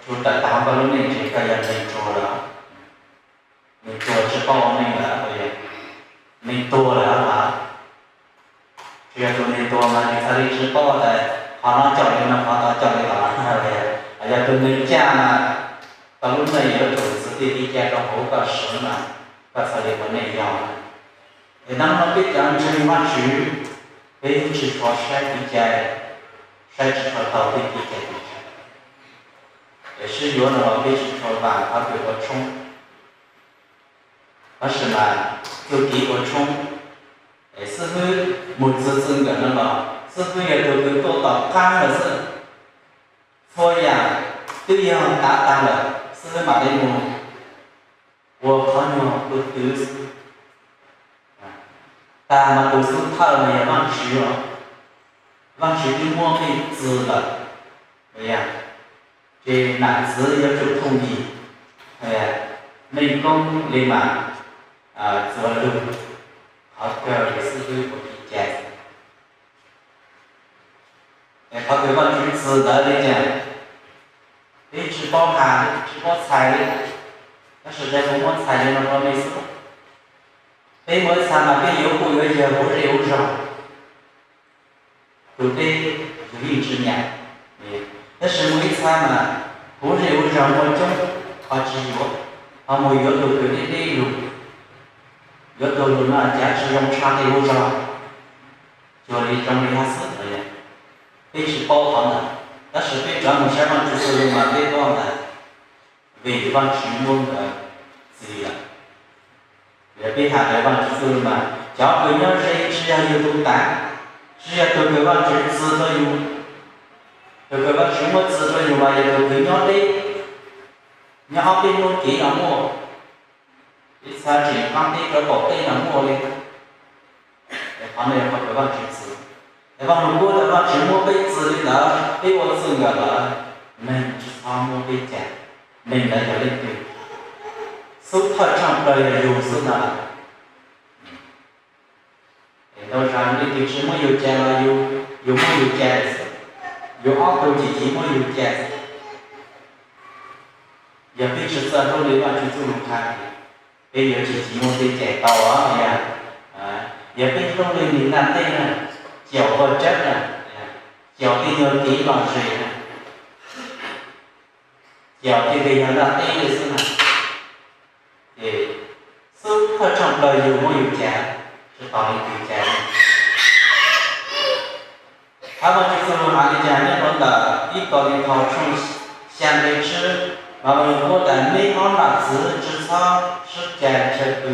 rhu tawm tag nrho koj lub neej ces koj yog neeg ruam lawm, neeg ruam tsis paub ua neej lawm, neeg tuag lawm os. Tsis yog tus neeg tuag mas tsis txhais li tsis paub tias qhov no coj li no, qhov tod coj li tod. Yog tus neeg caj mas koj lub neej yuav tsum txwv tej kev cai rau hauv koj siv mas koj txhaj li ua neej yog. Es hnub no peb cov ntseeg Vajtswv, peb tsis tshua saib kev cai, saib tsis tshua taus tej kev cai pes tsawg. Es sib yuav no los peb tsis tshua vam qhov twg ua tshoob. Tab sis mas txuj kev ua tshoob, es xib hwb mus txwv txij nkawm no los xib hwb yog tus kws tuaj tom qab lawm xwb. Txhua yam twb yog tav tag lawm, xib hwb mam li mus ua qhov nyuag tus twv xwb. Tag mas tus xub thawj no yog Vajtswv os. Vajtswv twb muab peb txwv lawm, ces nam txwv yuav tsum thooj yim, meej koob li mas txuas lug, qhov kawg ces xib hwb ua kev cai. Es qhov kws Vajtswv txwv ntawd li cas, peb tsis paub hais li, tsis paub txhais li. Tab sis kuv muab txhais li no rau nej xwb. Peb muaj ib txha mas peb yuav kuj yuav yawg huv zej huv zog, tus deb yus yeej tsis nyiam. Tab sis muaj ib txha mas huv zej huv zog muaj coob, ho tsis yuav, ho mus yuav tus kws deb deb lug, yuav tus lug no cav tsis zoo tshaj tej huv zog, cuag li zoo li hab xwb. Peb tsis paub qhov ntawd, tab sis peb rov mus saib Vajtswv txuj lug mas peb paub ntawd, vim Vajtswv muab nkawd txwv lawm. Yog peb has ntawm Vajtswv txuj lug mas cov kws nyob ze tsis yog yus tus tas, tsis yog tus kws Vajtswv txwv rau yus. Tus kws Vajtswv muab txwv rau yus mas yog tus kws nyob deb, nyob ob peb hnub kev los muaj, ib txha tseem qaab teb rau qaum teb los muaj li. Es qhov no yog qhov kws Vajtswv txwv. Es Vaj Lug Kub tas Vajtswv muab peb txwv li ntawd, peb ua txwj nkawm lawm, neeg tsis txhob muab peb cais, neeg ntawd yog leej twg? Xub thawj tshaaj plawg yog yus xwb ntag. Es ntau zag leej twg tsis muab yus cais los yus muab yus cais xwb, yus ob tug cim civ muab yus cais xwb. Yog peb tsis txawj hlub li Vajtswv txuj lug qha, peb yuav tsis txawj muab peb cais tau os. Yog peb hlub li neeg ntiaj teb na, caum vaj tsawb na, caum tej nyuag kev lom zem na, caum tej kev yog ntiaj teb li xwb na, ces xub thawj tshaaj plawg yus muab yus cais, tsis tos leej twg cais. Hab Vajtswv txuj lug has li cas nyob rau ntawm ib Kauleethaus tshooj xya nqe tsib, mas Vaj Lug Kub tas neb ob nam txwv tsis txhob sib cais chaw pw.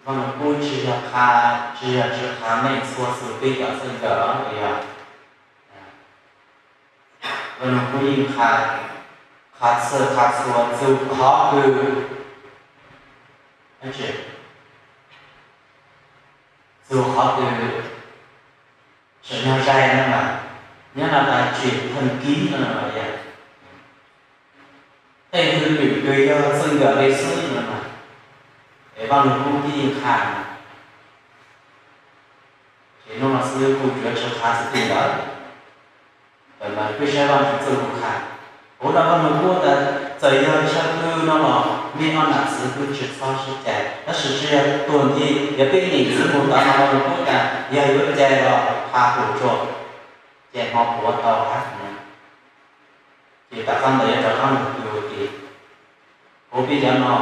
Vaj Lug Kub tsis yog qha, tsis yog tsis qha meej txhua txhua peb cov txwj nkawm os, yog Vaj Lug Kub yeej qha, qha txhua, qha txhua txug qhov kws, txug qhov kws tsim nyog zais no mas, nyob no tas tsim theej kib no yog tej hwj lwm kws yog txwj nkawm li xwb no mas, es Vaj Lug Kub yeej qha. Ces hnub no xwb kuj tsuas tsis qha xwb ti ntawd, peb saib Vajtswv txuj lug qha. Huv no Vaj Lug Kub tas txawm yog chaw pw no los nej ob nam txwv kuj tsis txhob sib cais, tab sis tsis yog tuag ntxiv, yog peb nyeem txwv mus tod no Vaj Lug Kub tas yog yuav cais los qha hu tsuag, cais hmo puav tau hab. Ces tom qab ntawd yuav rov qab mus pw ua ke. Huv peb cov no,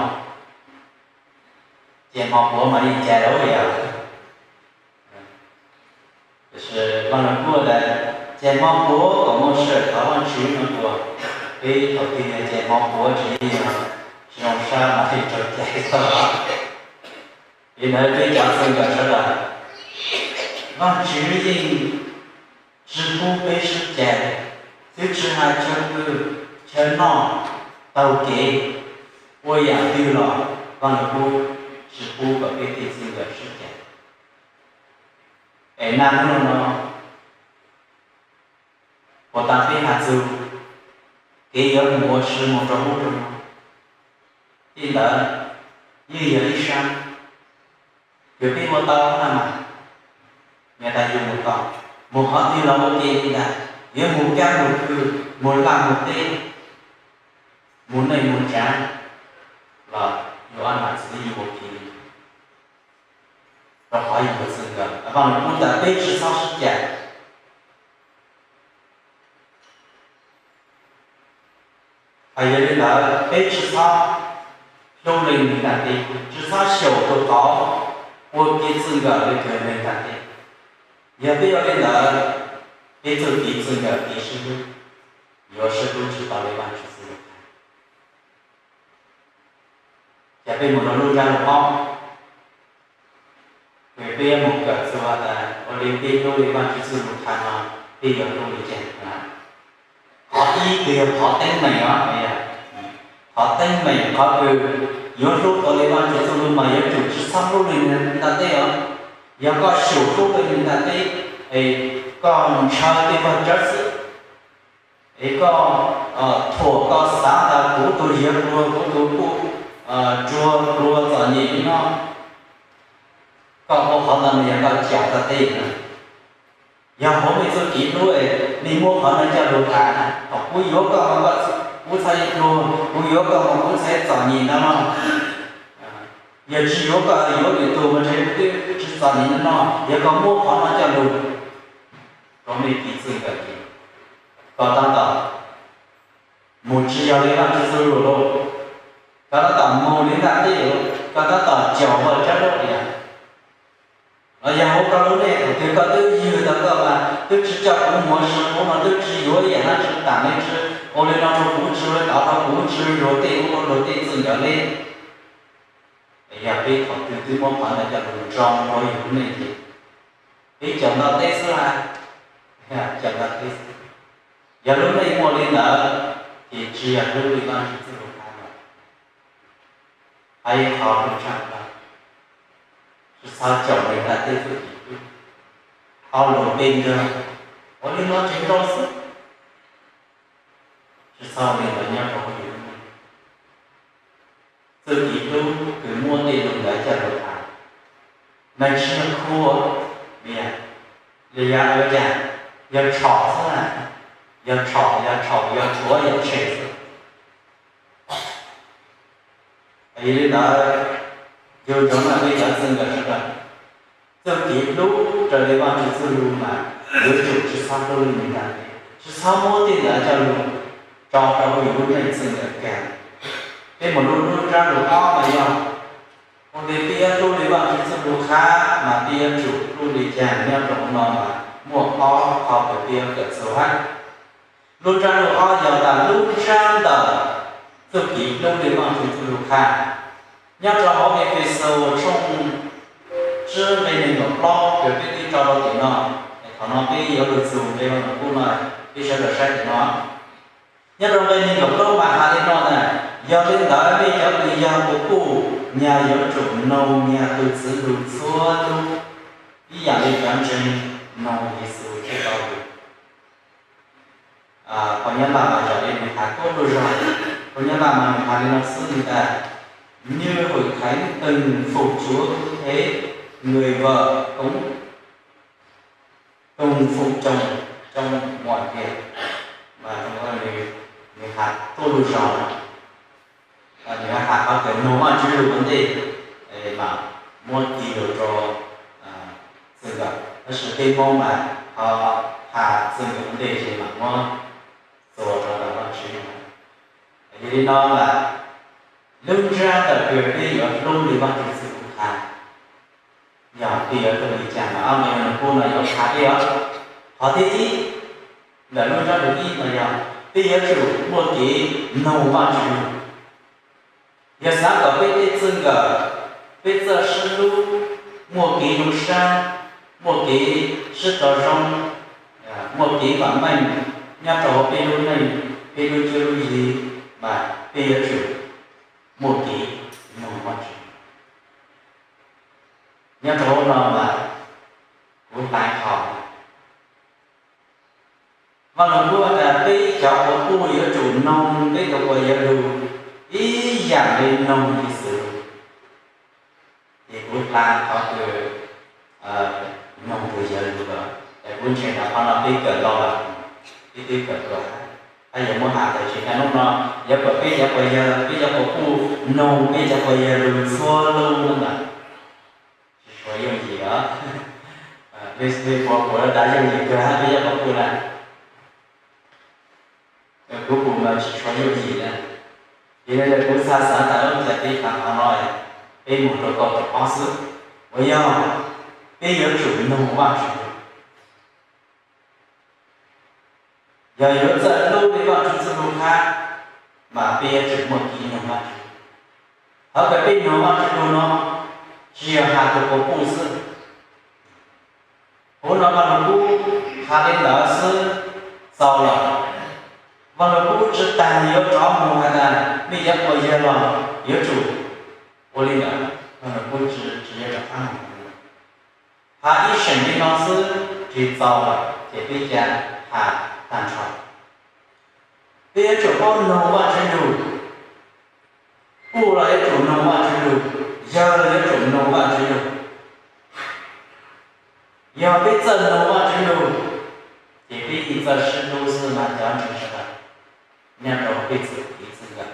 cais hmo puav mas yeej cais lawm yog. Tab sis Vaj Lug Kub tas Cais hmo puav kom muaj sij hawm thov Vajtswv no puas? Peb thaum twg yog cais hmo puav tsis yeej yog tsis zoo sab mas yeej raug cais tag. Vim ntawd peb cov txij nkawm sawv daws, Vajtswv yeej tsis pub peb sib cais, twb tsis hais chaw pw, chaw noj, taug kev, ua yam twg los Vajtswv tsis pub kom peb tej txij nkawm sib cais. Es naj hnub no puas tas peb has txug kev yuav mus ua si mus rau hnub rau no, tej ntawd yeej yog ib sab, yog peb ua tau na mas, nyob tas yug mus tau, mus qhov twg los ua ke li ntag, yuav mus kab mus khw, mus laj mus teb, mus neej mus tsav los yus ob nam txiv yus ua ke li, rau qhov yus txij nkawm, Vajtswv kuj tas peb tsis txhob sib cais. Hais yog li ntawd peb tsis txhob hlub leej twg nram teb, tsis txhob xyaum tus qauv ua ke txij nkawm li kawg neeg nram teb. Yog peb ua li ntawd, peb txuj kev txij nkawm kev sib hlub yuav sib hlub tsis tau li Vajtswv txoj lus qhia. Ces peb mus rau lub ntsab lus ob, peb yuav mus kawm txuj tas ua li peb hlub li Vajtswv txoj lus qhia no, peb yuav hlub li cas na? Qhov ib kws yog qhov teeb meem os, qhov teeb meem qhov kws yuav hlub tau li Vajtswv txoj lus mas yuav tsum tsis txhob hlub li nram teb os. Yog koj xyaum hlub li nram teb, es koj ntshaw tej vaj tsawb xwb, es koj thuam koj xav tas kuv tus yiav pluag kuv tus kuj tsuag pluag txom nyem li no, koj ua qhov ntawd mas yog koj cam txaj teb na. Yog hauv nej txuj kev hlub es nej muab qhov ntawd coj lug tham na, thaum kuv yuav koj mas kuv txhais pluag, kuv yuav koj mas kuv txhais txom nyem no no. Yog tsis yuav koj yuav lwm tus mas ntshe kuv twb tsis txom nyem no no. Yog koj muab qhov no coj lug rau nej kev txij nkawm ces koj tab tom mus tsis yog li Vajtswv txoj lus lauj. Koj tab tom mus li nram teb, koj tab tom caum vaj tsawb lub tias, los yog hauv koj lub neej thaum twg koj twb ywg tau koj mas twb tsis coj kuv mus ua si, kuv no twb tsis yuav ib yam dab tsi tam li, tsis ua li no rau kuv, tsis ua li tod rau kuv, tsis luag tej ub luag tej txij nkawm li. Es yog peb thaum twg twb muab qhov ntawd coj lug ntsoog rau yus lub neej ces peb caum nto teb xwb a, caum nto teb xwb. Yog lub neej muaj li ntawd ces tsis yog hlub li Vajtswv txoj lus qhia lawm. Hais qhov lus tshaj plaws, tsis txhob caum neeg nram tej txuj kev hlub. Ob lus npe nkaug, ua li no tseem zoo xwb. Tsis txhob ua li ntawd nyob rau hauv yus lub neej. Txuj kev hlub kws muab tej lus ntawd coj lug tham, mas tsis yog khu, li yog ua cas, yog tshom xwb na, yog tshom, yog tshom, yog tshuav, yog tshem xwb. Yog li ntawd, yug ntsoov na peb cov txij nkawm sawv daws, txuj kev hlub raws li Vajtswv txoj lus mas yuav tsum tsis txhob hlub li nram teb, tsis txhob muab tej ntawd coj lug tso rau hauv yus lub neej txij nkawm kiag. Peb mus lub, lub ntsab lus ob mas yog ua li peb yuav hlub li Vajtswv txoj lus qhia mas peb yuav tsum hlub li cas nyob rau hauv no mas muaj ob qho kws peb yuav kawm txuj hab. Lub ntsab lus ob yog tas lub ntsab ntawm txuj kev hlub li Vajtswv txoj lus qhia. Nyob rau hauv Efexus tshooj tsib nqe nees nkaum plaub kws peb twb tso rau tim no, thaum no peb yuav lug txug nqe lus kub no, peb sawv daws saib tim no. Nyob rau nqe nees nkaum plaub mas has li no na, yog li ntawd nej cov kws yog kuv puj nyag yuav tsum noog nyag tus txwv lug txhua lub, ib yam li cov ntseeg noog Yexus Khetos lug. Phau Nyab Laj mas yog li nws has tuab lug zog, phau Nyab Laj mas nws has li no xwb, nws tas: Như hội thánh từng phục Chúa thế, người vợ cũng cùng phục chồng trong mọi việc. Mas nws has tuab lug zog, nws has qhov kws noog Vajtswv lug ua ntej mas muab ti lug rau txij nkawm, tab sis peb Hmoob mas ho has txij nkawm ua ntej ces mas muab txuas rau ntawm Vajtswv. Yog li no mas lub ntsab ntawm kws peb yuav hlub li Vajtswv txoj lus qhia, yog peb yuav hlub li cas mas ob nqe nws pub no yuav qha peb os. Qhov thib ib, ntawm lub ntsiab lus ib no yog peb yuav tsum muaj kev mloog Vajtswv. Yog xav kom peb tej txij nkawm, peb txoj sib hlub muaj kev zoo sab, muaj kev sib tau zoo, muaj kev vam meej nyob rau hauv peb lub neej, peb lub cuab lub yig, mas peb yuav tsum muaj kev mloog Vajtswv. Nyob rau hauv no mas kuv hlais qhov Vaj Lug Kub has tas peb cov quas puj yuav tsum noog peb tus quas yawg lug ib yam li noog Yexus. Ces kuv hlais qhov kws noog tus yawg lug los, es kuv ntseeg tas qhov no peb kawm tau lawm, peb twb kawm tau. Tab yog muab has tas tsis tas hnub no, yuav kom peb cov quas yawg, peb cov quas puj noog peb cov quas yawg lug txhua lub ntawd, tsis tshua yooj yim os. Peb puas puas dav yooj yim kawg hab peb cov quas puj na. Kuv pum mas tsis tshua yooj yim na. Yog li kuv xav xav tas lub caij peb hlais qhov no, peb mus rau kaum rau ob xwb, uas yog peb yuav tsum noog Vajtswv. Yog yuav txawj hlub li Vajtswv txuj lug hab, mas peb yuav tsum muaj kev noog Vajtswv. Qhov kws peb noog Vajtswv lug no, tsis yog has rau quas puj xwb. Huv no Vaj Lug Kub has li ntawd xwb txaus lawm. Vaj Lug Kub tsis tas yuav rov mus has tas mej cov quas yawg los yuav tsum ua li ntawd, Vaj Lug Kub tsis, tsis yuav rov qab mus. Has ib seem li no xwb tsis txaus lawm ces peb ca has tag nrho. Peb yuav tsum paub noog Vajtswv lug. Puj los yuav tsum noog Vajtswv lug, yawg los yuav tsum noog Vajtswv lug. Yog peb txawj noog Vajtswv lug, ces peb yeej txawj sib hlub xwb mas cov ntseeg sawv daws nyob rau peb txhua tus txij nkawm.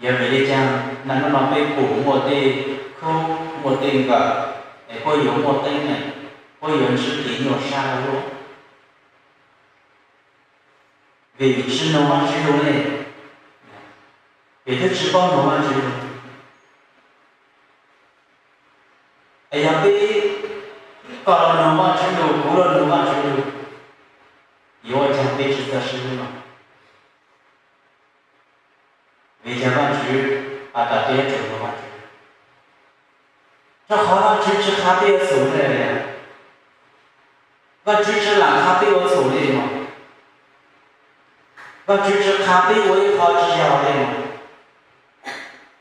Yog vim li cas hnub no peb pum muaj tej khub muaj tej nkawm, es puab yuav muaj teeb meem, puab yuav ntsib kev nyuaj sab luaj? Vim tsis noog Vajtswv lug ne, vim twb tsis paub noog Vajtswv lug. Es yog peb, koj los noog Vajtswv lug, kuv los noog Vajtswv lug, yuav ua cas peb tsis txawj sib hlub no? Vim yog Vajtswv has tas peb yuav tsum noog Vajtswv, rau qhov Vajtswv tsis qha peb ua txhum li. Vajtswv tsis lam qha peb ua txhum li no. Vajtswv tsis qha peb ua ib qho tsis yog li no.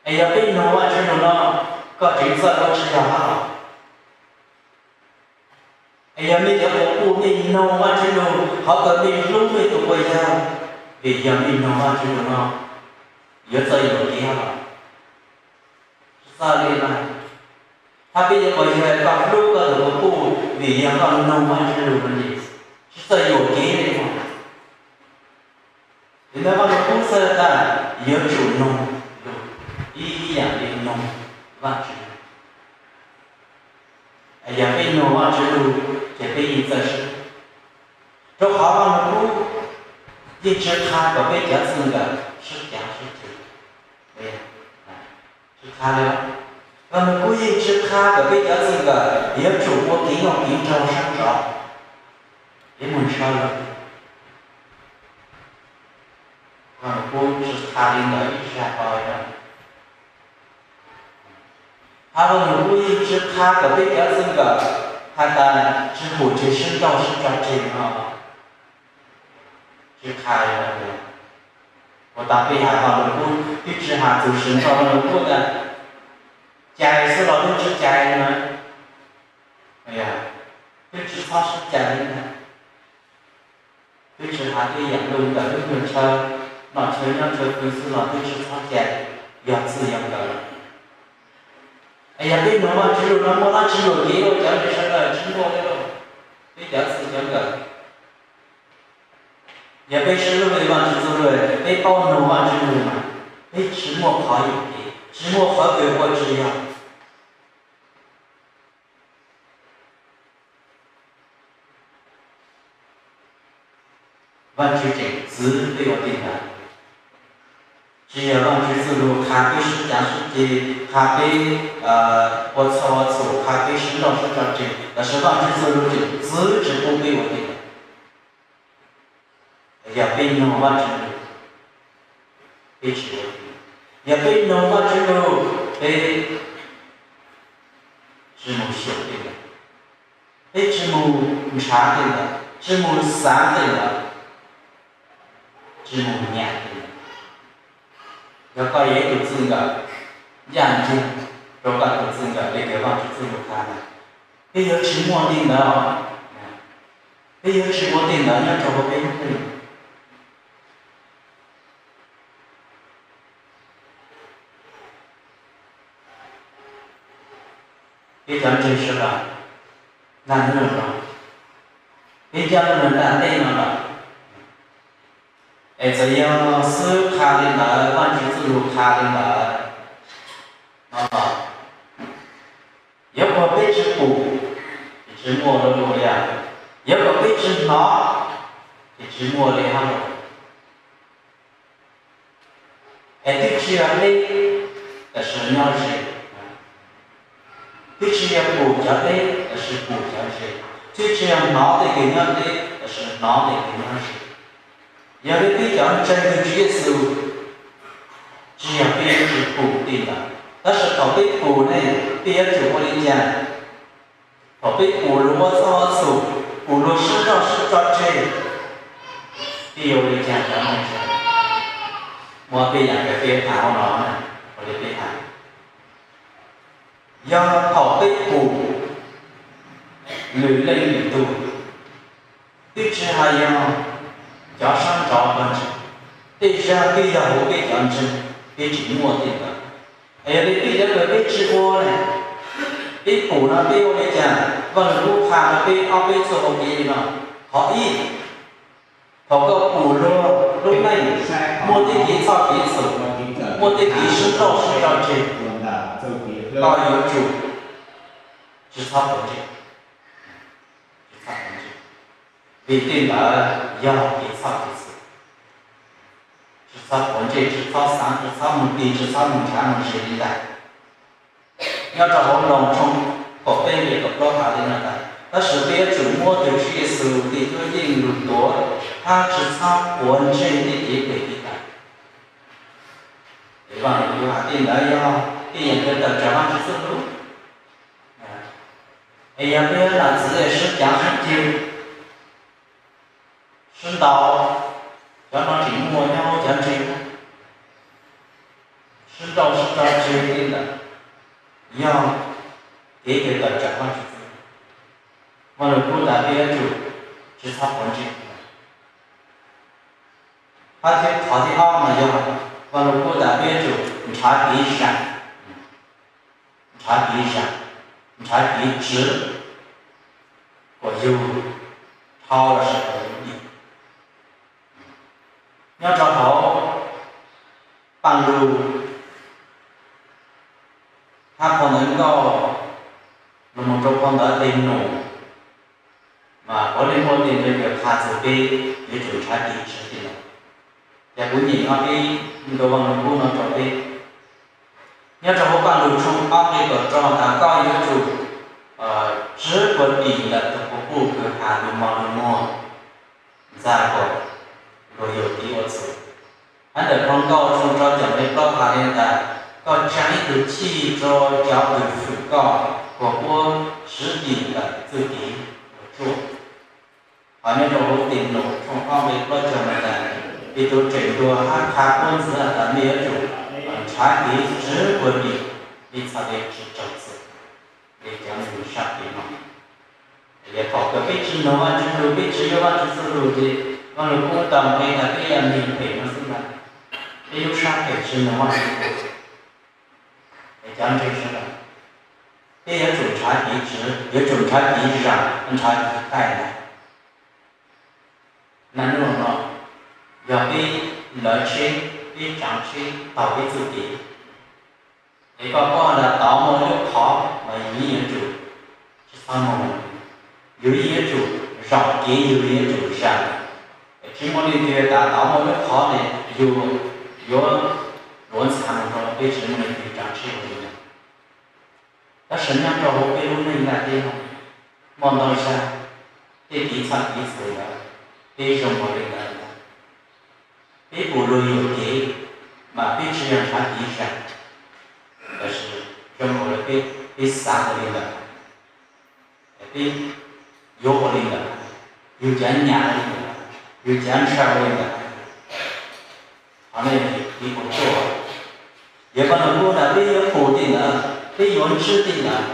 Es yog peb noog Vajtswv lug no, koj tseem txawj ua tsis yog hab los? Es yog mej cov quas puj mej noog Vajtswv lug qhov kws mej hlub mej tus quas yawg, vim yog mej noog Vajtswv lug no, yuav txawj yuam kev hab los? Tsis txawj li na. Hab peb cov quas yawg, koj hlub koj tus quas puj vim yog koj noog Vajtswv lug no ces tsis txawj yuam kev li no. Vim ntawd Vaj Lug Kub txhais tas yuav tsum noog lug ib yam li noog Vajtswv. Yog peb noog Vajtswv lug ces peb yeej txawj sib, rau qhov Vaj Lug Kub yeej tsis qha kom peb cov txij nkawm sib cav sib ceg. Tsis qha li. Vaj Lug Kub yeej tsis qha kom peb cov txij nkawm yuav tsum ua kev nkauj kev nraug sab nraud. Peb mus ntshaw lawm. Vaj Lug Kub tsis qha li ntawd ib zaj qhov li no. Hab Vaj Lug Kub yeej tsis qha kom peb cov txij nkawm has tas tsis pum tseg sib nrauj sib tso tseg no. Tsis qha li. Ua tas peb has Vaj Lug Kub twb tsis has txug sib nrauj, Vaj Lug Kub tas cais xwb los twb tsis cais li na. Twb tsis txhob sib cais li na. Twb tsis has tej yam lug ntawm lub nyuag chaw, noj chaw nyob chaw pw xwb los twb tsis txhob cais, yog txij yog nkawm. Es yog peb noog Vajtswv lug no muaj dab tsi yuam kev ua cov ntseeg sawv daws tsis muaj li lauj? Peb cov txij cov nkawm, yog peb sib hlub li Vajtswv txuj lug, peb paub noog Vajtswv lug mas peb tsis muaj qhov yuam kev, tsis muaj qhov kws ua tsis yog. Vajtswv tseem txwv peb ua tej ntawd. Tsis yog Vajtswv txuj lug qha peb sib cav sib ceg, qha peb ua txhaum ua txhum, qha peb sib nrauj sib tso tseg, tab sis Vajtswv txuj lug tseem txwv tsis pub peb ua tej ntawd. Yog peb nug Vajtswv lus, peb tsis ua, yog peb nug Vajtswv lus, peb tsis mus xyuas tej ntawd, peb tsis mus ntshav tej ntawd, tsis mus xav tej ntawd, tsis mus nyam tej ntawd. Yog koj yog ib tug txij nkawm ncaj ncees rau koj tus txij nkawm li uas Vajtswv txoj lus qhia ntawd, peb yuav tsis muaj tej ntawd, peb yuav tsis muaj tej ntawd nyob rau hauv peb lub neej. Peb cov ntseeg sawv daws, nag nub no, peb nyob rau nram ntej no lawm, es txawm yog xib hwb qha li ntawd, Vajtswv txoj lus qha li ntawd no los, yuav kom peb tsis pum, ces tsis muaj li hab los, yuav kom peb tsis hnov, ces tsis muaj li hab los. Es twb tsis yog deb, tab sis nyob ze. Twb tsis yog pum cov deb, tab sis pum cov ze. Twb tsis yog hnov tej kws nyob deb, tab sis hnov tej kws nyob ze. Yog li peb cov ntseeg Tswv Yexus, tsis yog peb yuav tsum pum tej ntawd, tab sis thaum peb pum ne, peb yuav tsum ua li cas? Thaum peb pum luag ua txoj ua txhum, pum luag sib nrauj sib tso tseg, peb yuav ua li cas cov ntseeg? Muab peb yaam kws peb tham no, ua li peb tham, yog thaum peb pum lwm leej lwm tug, twb tsis hais yog cov sab nraud pawg ntseeg, tej zag twb yog huv peb cov ntseeg, peb tsis muaj tej ntawd. Es yog li peb cov kws peb tsis ua ne, peb pum no peb ua li cas? Vaj Lug Kub qha rau peb ob peb txuj hau kev li no. Qhov ib, thaum koj pum luag lub neej muaj tej kev txhoj kev txhum, muaj tej kev sib nrauj sib tso tseg, koj yuav tsum tsis txhob quav ntsej, tsis txhob quav ntsej, vim tej ntawd yog kev txhoj kev txhum. Tsis txhob quav ntsej, tsis txhob xaav, tsis txhob mus tis, tsis txhob mus nrhav mus zis li ntawd. Nyob rau hauv Loos tshooj kaum peb nqe kaum plaub has li no tas, tab sis peb yuav tsum muab tus Tswv Yexus tus cuab yeej lug tuav hab tsis txhob quav ntsej tej kev phem li ntawd. Es Vaj Lug Kub has tej ntawd yog tej yaam kws tawm tsam Vajtswv txuj lug. Es yog peb nam txiv sib caav sib ceg, sib ntaus, cov no tseem muaj nyob huv cov ntseeg, sib nrauj sib tso tseg li ntawd, yog kev kws tawm tsam Vajtswv txuj lug. Vaj Lug Kub tas peb yuav tsum tsis txhob quav ntsej. Hab thib, qhov thib ob mas yog Vaj Lug Kub tas peb yuav tsum nrhav kev zam, nrhav kev zam, nrhav kev tsiv kom yug dhau lossis kom yug dim. Nyob rau hauv Paaj Lug hab phau ntawv Nkauj lug moog rau phau ntawv Dej Num, mas puav leej muaj tej ntawd qha txug peb yuav tsum nrhav kev tsiv tej ntawd. Ces kuv nyeem ob peb ntu Vaj Lug Kub no rau peb. Nyob rau hauv Paaj Lug tshooj ob nqe kaum rau tas koj yuav tsum tsiv puag dim ntawm tug quas puj kws has lug mog lug muag ntxa kom luag yug kev ua txhum. Hab ntawm phau Nkauj tshooj rau caum nqe plaub has li tas koj tsaa ib tug chij rau cov kws fwm koj kom puab tsiv dim ntawm txuj kev ua tsuj. Hos nyob rau huv Dej Num tshooj ob nqe plaub caug no tas, Petus tseem ntuas hab qha puab ntxiv tas mej yuav tsum nrhav kev tsiv puag dim, mej txhad le tsis raug txim le cov neeg sab kev no. Yog thaum kws peb tsis nug Vajtswv lug, peb tsis nug Vajtswv txuj lug ces Vaj Lug Kub tau nqe tas peb yog neeg phem no xwb ntag. Peb lub sab phem tsis nug Vajtswv lug. Es cov ntseeg sawv daws, peb yuav tsum nrhav kev tsiv, yuav tsum nrhav kev zam, nrhav kev qaij ntag. Naj nub no yog peb lawv tsheb, peb tsaav tsheb taug peb txuj kev, es koj paub tas tod muaj lub qhov mas yus yeej yuav tsum tsis txhob moog, yus yeej yuav tsum zaum kev, yus yeej yuav tsum zam. Tsis muaj leej twg tas tod muaj lub qhov es yus yuav luav ntxhas moog rau, peb tsis muaj leej twg tsaav tsheb ua li ntawd. Tab sis nyob rau huv peb lub neej ntiaj teb no, muaj ntau zag tej kev txhaj kev txhum ntawd peb zoo nkaus li ntawd ntag. luag yuam kev, mas peb tsis yog ntshav kev zam, tab sis zoo nkaus li peb, peb xav ua li ntawd, peb yuav ua li ntawd, yus cav nyam ua li ntawd, yus cav ntshaw ua li ntawd. Qhov no yog kev puas tsuaj. Yog koj nws kuj ntawd peb yuav pum tej ntawd, peb yuav ntswj tej ntawd,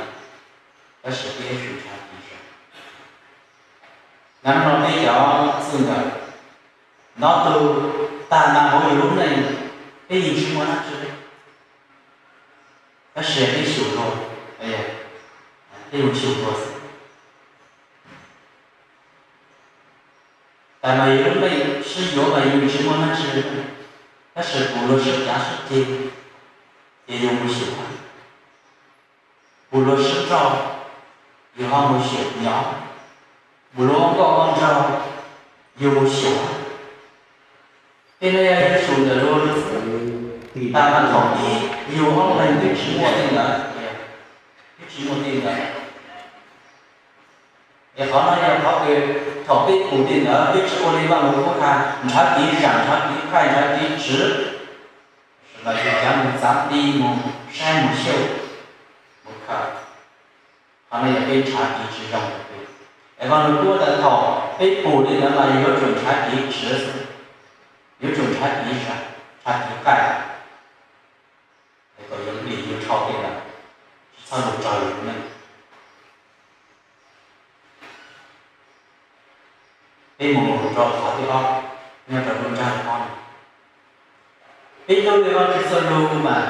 tab sis peb yuav tsum ntshav kev zam. Hnub no peb cov txij nkawm, hnov tus tag mas hauv yus lub neej, peb yeej tsis muaj dab tsi li. Tab sis peb xyum dua, peb mus xyum dua xwb. Tag mas yus lub neej sib yuav mas yus tsis muaj dab tsi li, tab sis pum luag sib cav sib ceg, ces yus mus xyum. Pum luag sib roj, yus ho mus xyum nyob. Pum luag ua nkauj ua nraug, yus mus xyum. Tej no yog yus xyum ntawm luag xwb. Tag mas thaum ib yus ob leeg twb tsis muaj tej ntawd, twb tsis muaj tej ntawd. Es qhov no yog qhov kws thaum peb pum tej ntawd peb tsis ua li Vaj Lug Kub hais, ntshav kev zam, ntshav kev qaij, ntshav kev tsiv, los yus cav mus txav ti, mus saib, mus xyuas, mus khaws. Qhov no yog peb ntshav kev tsis zoo. Es Vaj Lug Kub tas thaum peb pum li ntawd mas yuav tsum ntshav kev tsiv xwb, yuav tsum ntshav kev zam, ntshav kev qaij, es kom yuav nqis yuav rho tej ntawd, tsis txhob mus raug yus lub neej. Peb mus rau qhov thib ob, nyob rau lub ntsab thib ob no, peb hlub li Vajtswv txoj lus mas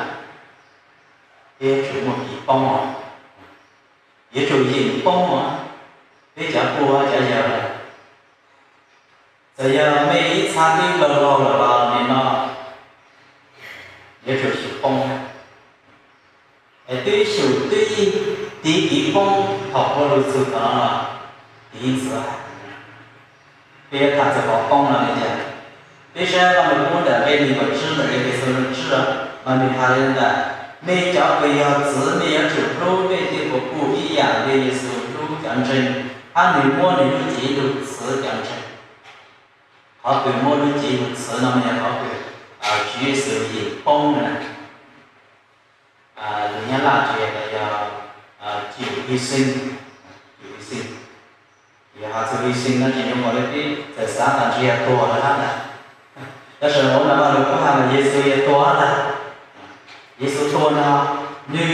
peb yuav tsum muaj kev poob os, yuav tsum yeem poob os. Peb cov pog cov yawg, txawm yog mej ib txhab twb laug laug lawm los nim no yuav tsum xyum poob. Es twb xyum twb tig kev poob thaum ua lus txug thaum no los tiv ntxiv hais. Peb yuav tham txog qhov poob no li cas? Peb saib Vaj Lug Kub ntawm nqe nees nkaum tsib ntawm Efexus tsib, mas nws hais li ntawd: Mej cov kws yog txiv, mej yuav tsum hlub mej tej puas pug ib yam li Yexus hlub cov ntseeg, hab nws muab nws lub cev lug txhwv cov ntseeg. Qhov kws muab lub cev lug txhwv no mas yog qhov kws Tswv Yexus yeem poob na. Lus Nyab Laj tsuas yog tias yog chịu hy sinh, chịu hy sinh. Yog hais txug hy sinh no ces zoo nkaus li peb txawm xav tas ntshe yog tuag lawm hab ntag. Tab sis hauv no Vaj Lug Kub hais mas Yexus yog tuag hab ntag. Yexus tuag no, nws,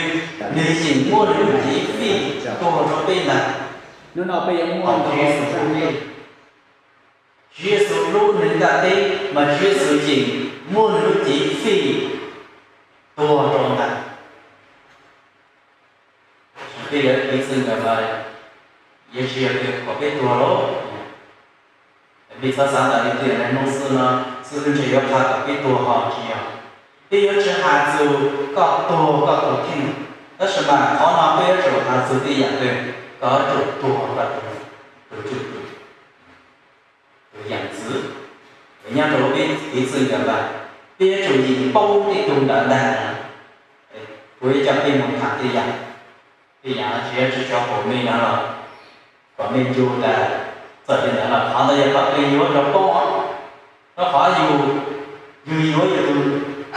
nws yeem muab nws lub cev fij tuag rau peb ntag. Hnub no peb yuav muaj Tswv Yexus, Tswv Yexus lub neeg ntiaj teb mas Tswv Yexus yeem muab nws lub cev fij tuag rau ntag. Peb yog kev txwj nkawm mas yuav tsis yog tias kom peb tuag lauj. Peb txhob xav tas li tias hnub xwb no xwb ntshe yuav qha kom peb tuag ho tsis yog. Peb yuav tsis hais txug koj tuag koj tuag kheej, tab sis mas qhov no peb yuav tsum hais txug tej yam kws koj yuav tsum tuag rau tus tswj tus yam ntxwv. Nyob rau peb kev txwj nkawm mas peb yuav tsum yeem poob tej tug ntawd ntag. Kuv yuav coj peb mus tham tej yam, tej yam no tsis yog tsis tso pum mej no los kom mej ncu tas. Txawm li ntawd los qhov ntawd yog kom peb yuav rau poob os. Rau qhov yus, yus yuav yus tus,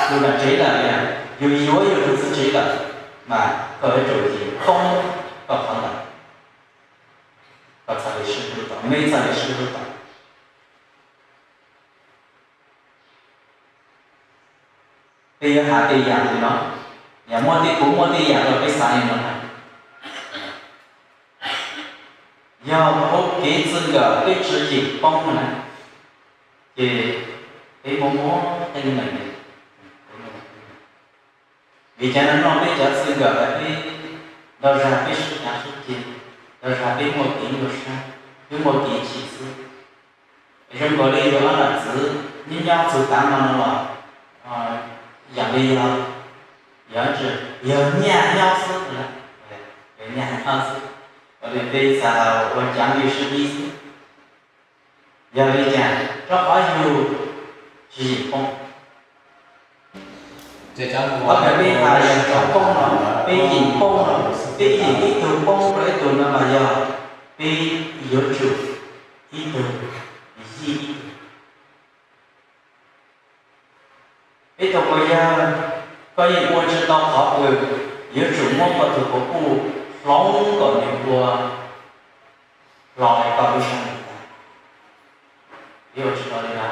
tus nam tsev lawm, yus yuav yus tus txiv tsev lawm, mas koj yuav tsum yeem poob koj qhov ntawd. Koj txhaj li sib hlub tau, mej txhaj li sib hlub tau. Peb yuav hais tej yam li no, yog muaj tej, kuv muaj tej yam rau peb xav li no na. Yog hauv kev txwj nkawm peb tsis yeem poob na, ces peb muaj muaj tej neeg, vim cas no no peb cov txwj nkawm peb ntau zag peb sib cav sib ceg, ntau zag peb muaj kev nyuaj siab, peb muaj kev chim xwb. Zoo nkaus li yus ob nam txwv nyob nyob txug tav no no los yam li yog, yog, yog nyaj nyob xwb, yog nyaj nyob xwb, ua li peb xav ua cav nqi sib ib xwb. Yog li cas? Rau qhov yus tsis yeem poob. Qhov kws peb hais yog cov poob no, peb yeem poob no, peb yeem ib tug poob rau ib tug no mas yog peb yuav tsum ib tug zij ib tug. Peb tus quas yawg, koj yeej ua tsis tau qhov kws yuav tsum muab koj tus quas puj hloov kom nws ua hlo li koj lub sab nqaij. Yuav ua tsis tau li na.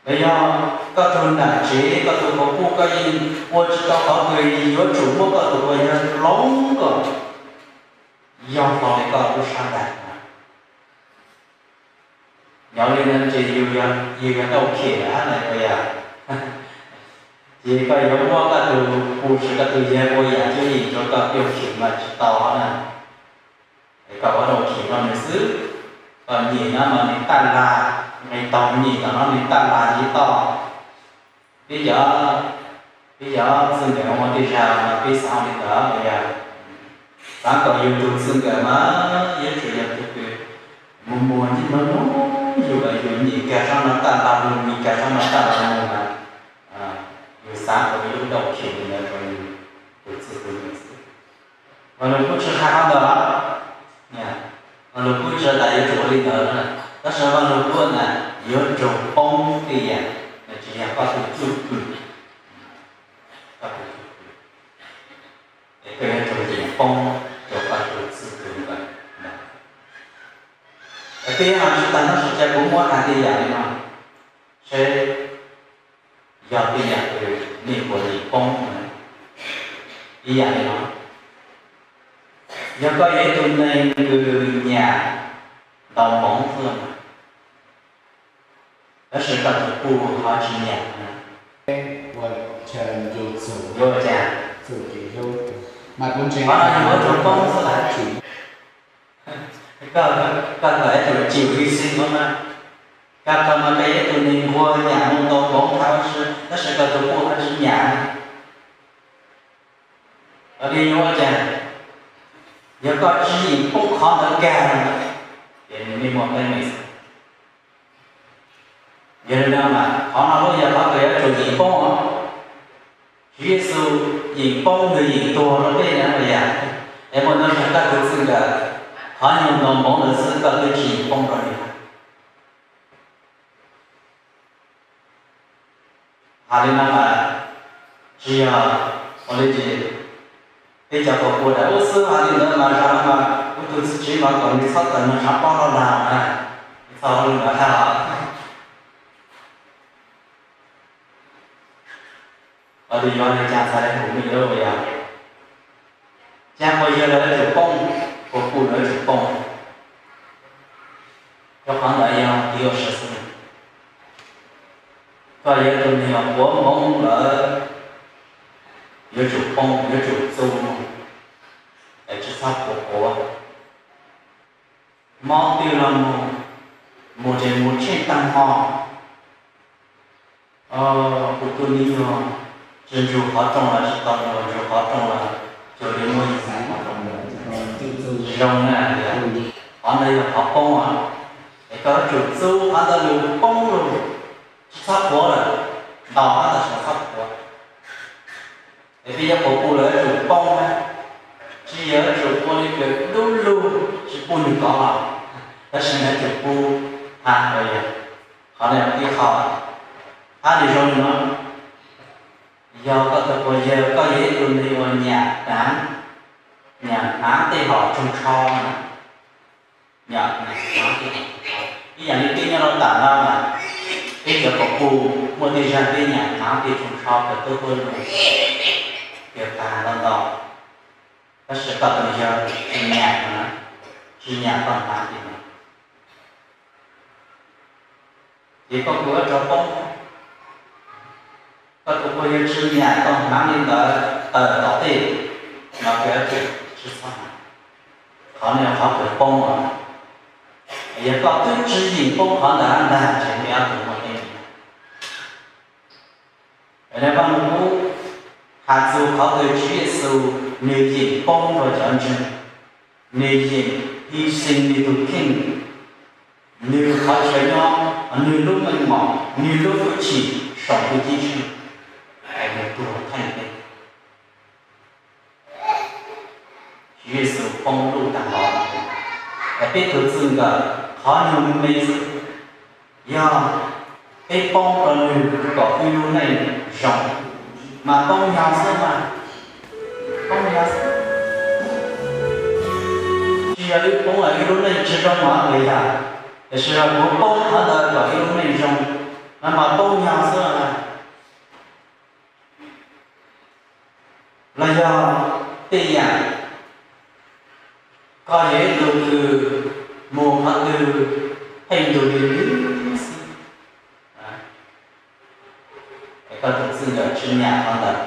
Los yog koj tus nam tsev, koj tus quas puj, koj yeej ua tsis tau qhov kws yuav tsum muab koj tus quas yawg hloov kom yog hlo li koj lub sab nqaij na. Nyob li no ces yus yog dauj khim lawm na puas yog? Ces koj yuav muab koj tus puj tsis koj tus yawg ua yam cuab yim rau koj dauj khim mas tsis tau na. Es koj ua dauj khim rau nws xwb, koj nyem no mas nws taj lag, nqis taug nyem tom no nws taj lag ntxiv toj. Peb cov, peb cov txij nkawm ua tej zag mas peb xav li ntawd yog, xav kom yus tus txij nkawm mas yuav tsum yog tus kws mus muag ntsej muag nug yus, yus nyem kag sab no taj lag mus, nyem kag sab no taj lag mus mas yus xav kom yus lub dauj khim li ntawd rau yus tus txij tus nkawm xwb. Mas nws kuj tsis hais qhov ntawd, mas nws kuj tsis tas yuav tsum ua li ntawd na. Tab sis mas nws kuj na, yuav tsum poob tej yam, tsis yog koj tus cwj pwm, koj tus cwj pwm, es koj yuav tsum yeem poob rau koj tus txij tus nkawm ntawd. Es peb ho tsis tag noj tsis cai kuv muab hais tej yam li no, seb yog tej yam kws nej puas yeem poob na. Ib yam li no, yog koj yog ib tug neeg kws nyam ntaus npoov xwb, tab sis koj tus puj ho tsis nyam na, yuav ua cas? Qhov no yus yuav tsum poob xwb lawm. Koj, koj txawm yuav tsum chịu hy sinh no na. Koj tau mas koj yog ib tug neeg nquag nyam mus ntaus npoov nthav ua si, tab sis koj tus puj ho tsis nyam. Li yuav ua cas? Yog koj tsis yeem poob qhov ntawd kag, ces nws yeej muaj teeb meem xwb. Yog li no mas qhov no lub yog qhov kws yuav tsum yeem poob os. Tswv Yexus yeem poob, nws yeem tuag rau peb na yom. Es muaj ntau yog koj tus txij nkawm, qhov nyuag ntaus npoov ntawd xwb koj twb tsis yeem poob rau nws. Hais li no mas tsis yog ua li ces peb cov quas puj daim ub xwb hais li ntawd mas zog no mas kuv tus txiv tsev mas kom nws txhob tawm nws tshav pob loj lag na, txhob ua li ntawd hais os. Ua li yuav li cas txhais li tus me lub yog, cas quas yawg lawv yuav tsum poob, quas puj lawv yuav tsum poob, rau qhov ntawd yog kev ua siab xwb. Koj yog tus neeg uas quav npoob lawm, yuav tsum poob, yuav tsum txuj, es tsis txhob quav quav. Mob twg los mus, mus ces mus tsheej tag hmo. Kuv tus me nyuam tsis ntsug qhov rooj los tsis tau ntsug, ntsug qhov rooj los cuag li muaj ib qhov rooj zoo na. Qhov ntawd yog qhov poob os. Es koj yuav tsum txuj qhov ntawd lug poob lug, tsis txhob quav lawm, ntaus qhov ntawd tsis txhob quav. Es peb cov quas puj lawv yuav tsum poob na, tsis yog yuav tsum ua li kws dub lug tsis pub nws kov los, tab sis yuav tsum pub hab. Qhov no yog ib qho, hab nws zoo li no, yog koj tus quas yawg koj yog ib tug neeg uas nyam hnav, nyam hnav tej hom tsoog tsho na, nyam hnav tej hom tsoog tsho, ib yam li peb nyob rau tam no mas peb cov quas puj muaj tej zag peb nyam hnav tej tsoog tsho kws tuab tuab lug, kws tag ntau ntau, tab sis koj tus yawg tsis nyam no, tsis nyam koj hnav tej no. Ces koj kuj yuav tsum poob, koj tus quas yawg tsis nyam koj hnav li ntawd tawm tom tej, no koj yuav tsum tsis txhob hnav. Qhov no yog qhov kws poob os. Yog koj twb tsis yeem poob qhov ntawd ntag ces nws yuav tsum muaj teeb meem. Vaj Lug Kub has txug qhov kws Tswv Yexus nws yeem poob rau cov ntseeg, nws yeem hy sinh nws tus kheej, nws qhov chaw nyob, nws lub meej mom, nws lub hwj chim saum ntuj ceeb tsheej, es nws tuag theej peb. Tswv Yexus poob luj tag nrho, es peb tug txij nkawm qhov nyuag me xwb, yog Peb poob rau nws kom wb lub neej zoo, mas poob yog xwb mas, poob yog xwb. Tsis yog wb poob los wb lub neej tsis zoo no los yog, tiam sis yog kuv poob qhov ntawd kom wb lub neej zoo, no mas poob yog xwb. Los yog tej yam koj yog ib tug kws mus qhov twg pheej ntug li li xwb, es koj tus txij nkawm tsis nyiam qhov ntawd,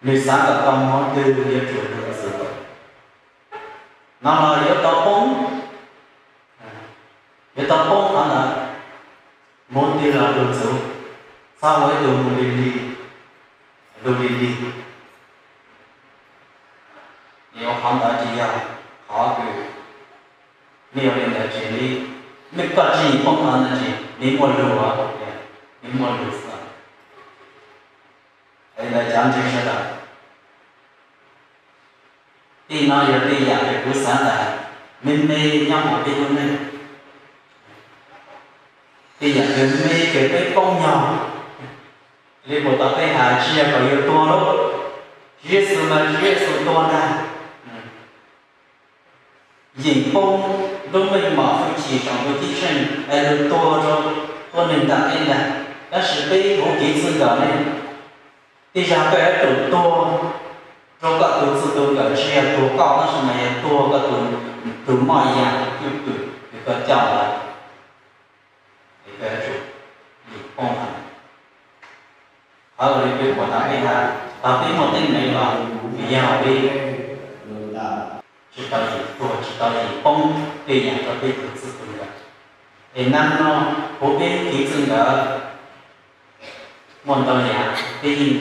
nws xav kom koj mus twg yuav tsum luag ntxhi, no los yuav tau poob, yuav tau poob qhov ntawd, mus twg los luag ntxhi, txhob ua ib tug mus li li, luag li li. Ua qhov ntawd tsis yog qhov kws, nej ua li ntawd tsis li, nej koj tsis nyiam poob qhov ntawd tsis li, muaj lug, li muaj lug xwb. Li ntawd cov ntseeg sawv daws, tej no yog tej yam kws kuv xav tas me me nyob hauv peb lub neej. Tej yam kws me kws peb poob yog li puas tau peb has, tsis yog kom yus tuag lauj. Tswv Yexus mas Tswv Yexus tuag ntag. Yeem poob lub meej mom hwj chim saum ntuj ceeb tsheej es luag tuag rau, tuag neeg nram qab ntag. Tab sis peb huv kev txij nkawm ne, tej zaum koj yuav tsum tuag rau koj tus txij tus nkawm, tsis yog tuag koj tab sis mas yog tuag koj tus, tus moj yam tus cwj pwm kws koj coj ntawd, es koj yuav tsum yeem poob heev. Qhov uas li peb puas tau peb has, thaum peb muaj teeb meem los vim yog peb tsis tau yeem tuag, tsis tau yeem poob tej yam rau peb tus txij tus nkawm. Es neej no huv peb kev txij nkawm muaj ntau yam peb yeej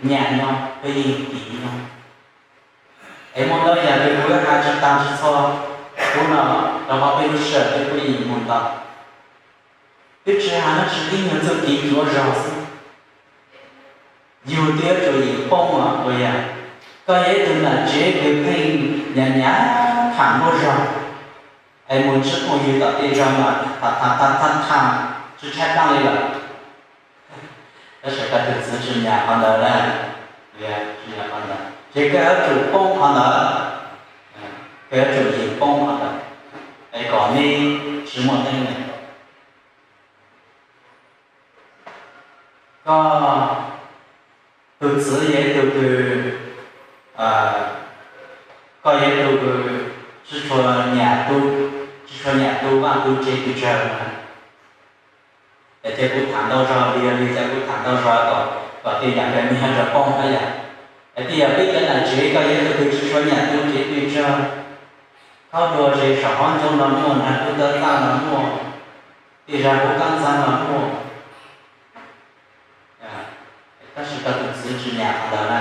nyam nyob, peb yeej tiv nyob. Es muaj ntau yam kws kuv yuav has tsis tas tsis txhua, kuv no rau qhov peb lub sij hawm peb kuj yeej mus ntau. Twb tsis has dab tsi, ib nyuag txuj kev ntsuav zog xwb. Yus twb yuav tsum yeem poob os, uas yog koj yog ib tug nam tsev kws pheej nyam nyam tham npuaj zog, es mus ntsib phooj ywg tom tej zog mas tham tham tham tham tsis tshaib plab li lawm. Tab sis koj tus txwv tsis nyiam qhov ntawd na, tsis nyiam qhov ntawd, ces koj yuav tsum poob qhov ntawd, koj yuav tsum yeem poob qhov ntawd, es kom nej tsis muaj teeb meem. Koj tus txwv yog ib tug kws, koj yog ib tug kws tsis tshua nyam tu, tsis tshua nyam tu vaj tu tsev pes tsawg na. Es ces kuv tham ntau zog li, yog li ces kuv tham ntau zog kom, kom tej yam kws nyiag rov poob na yom. Es tej yam peb cov nam tsev koj yog ib tug kws tsis tshua nyam tu tsev pes tsawg, khaub dua tsev saum hauv ncoo los muaj, nrag tub tawb txaj los muaj, tej zag huv kab ntxag los muaj. Tab sis koj tus txwv tsis nyiam qhov ntawd na.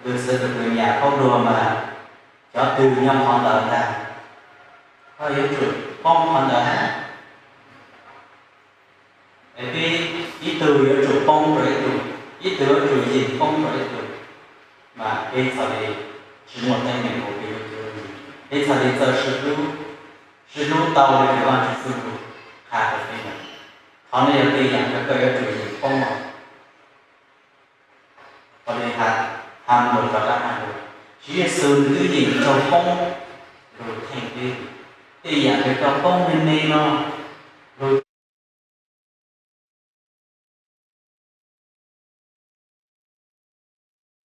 Tus txwv tus kws nyiam khaub dua mas cov twg nyob qhov ntawd ntag, koj yuav tsum poob qhov ntawd. Es peb ib tug yuav tsum poob rau ib tug, ib tug yuav tsum yeem poob rau ib tug, mas peb txhaj li tsis muaj teeb meem hauv peb lub cuab lub yig, peb txhaj li txawj sib hlub, sib hlub tau li kws Vajtswv txuj lug qha rau peb ntawd. Qhov no yog tej yam kws koj yuav tsum yeem poob os. Ua li has, has mus rov qab has mus, Tswv Yexus nws twb yeem raug poob lug theej peb. Tej yam kws koj poob me me no,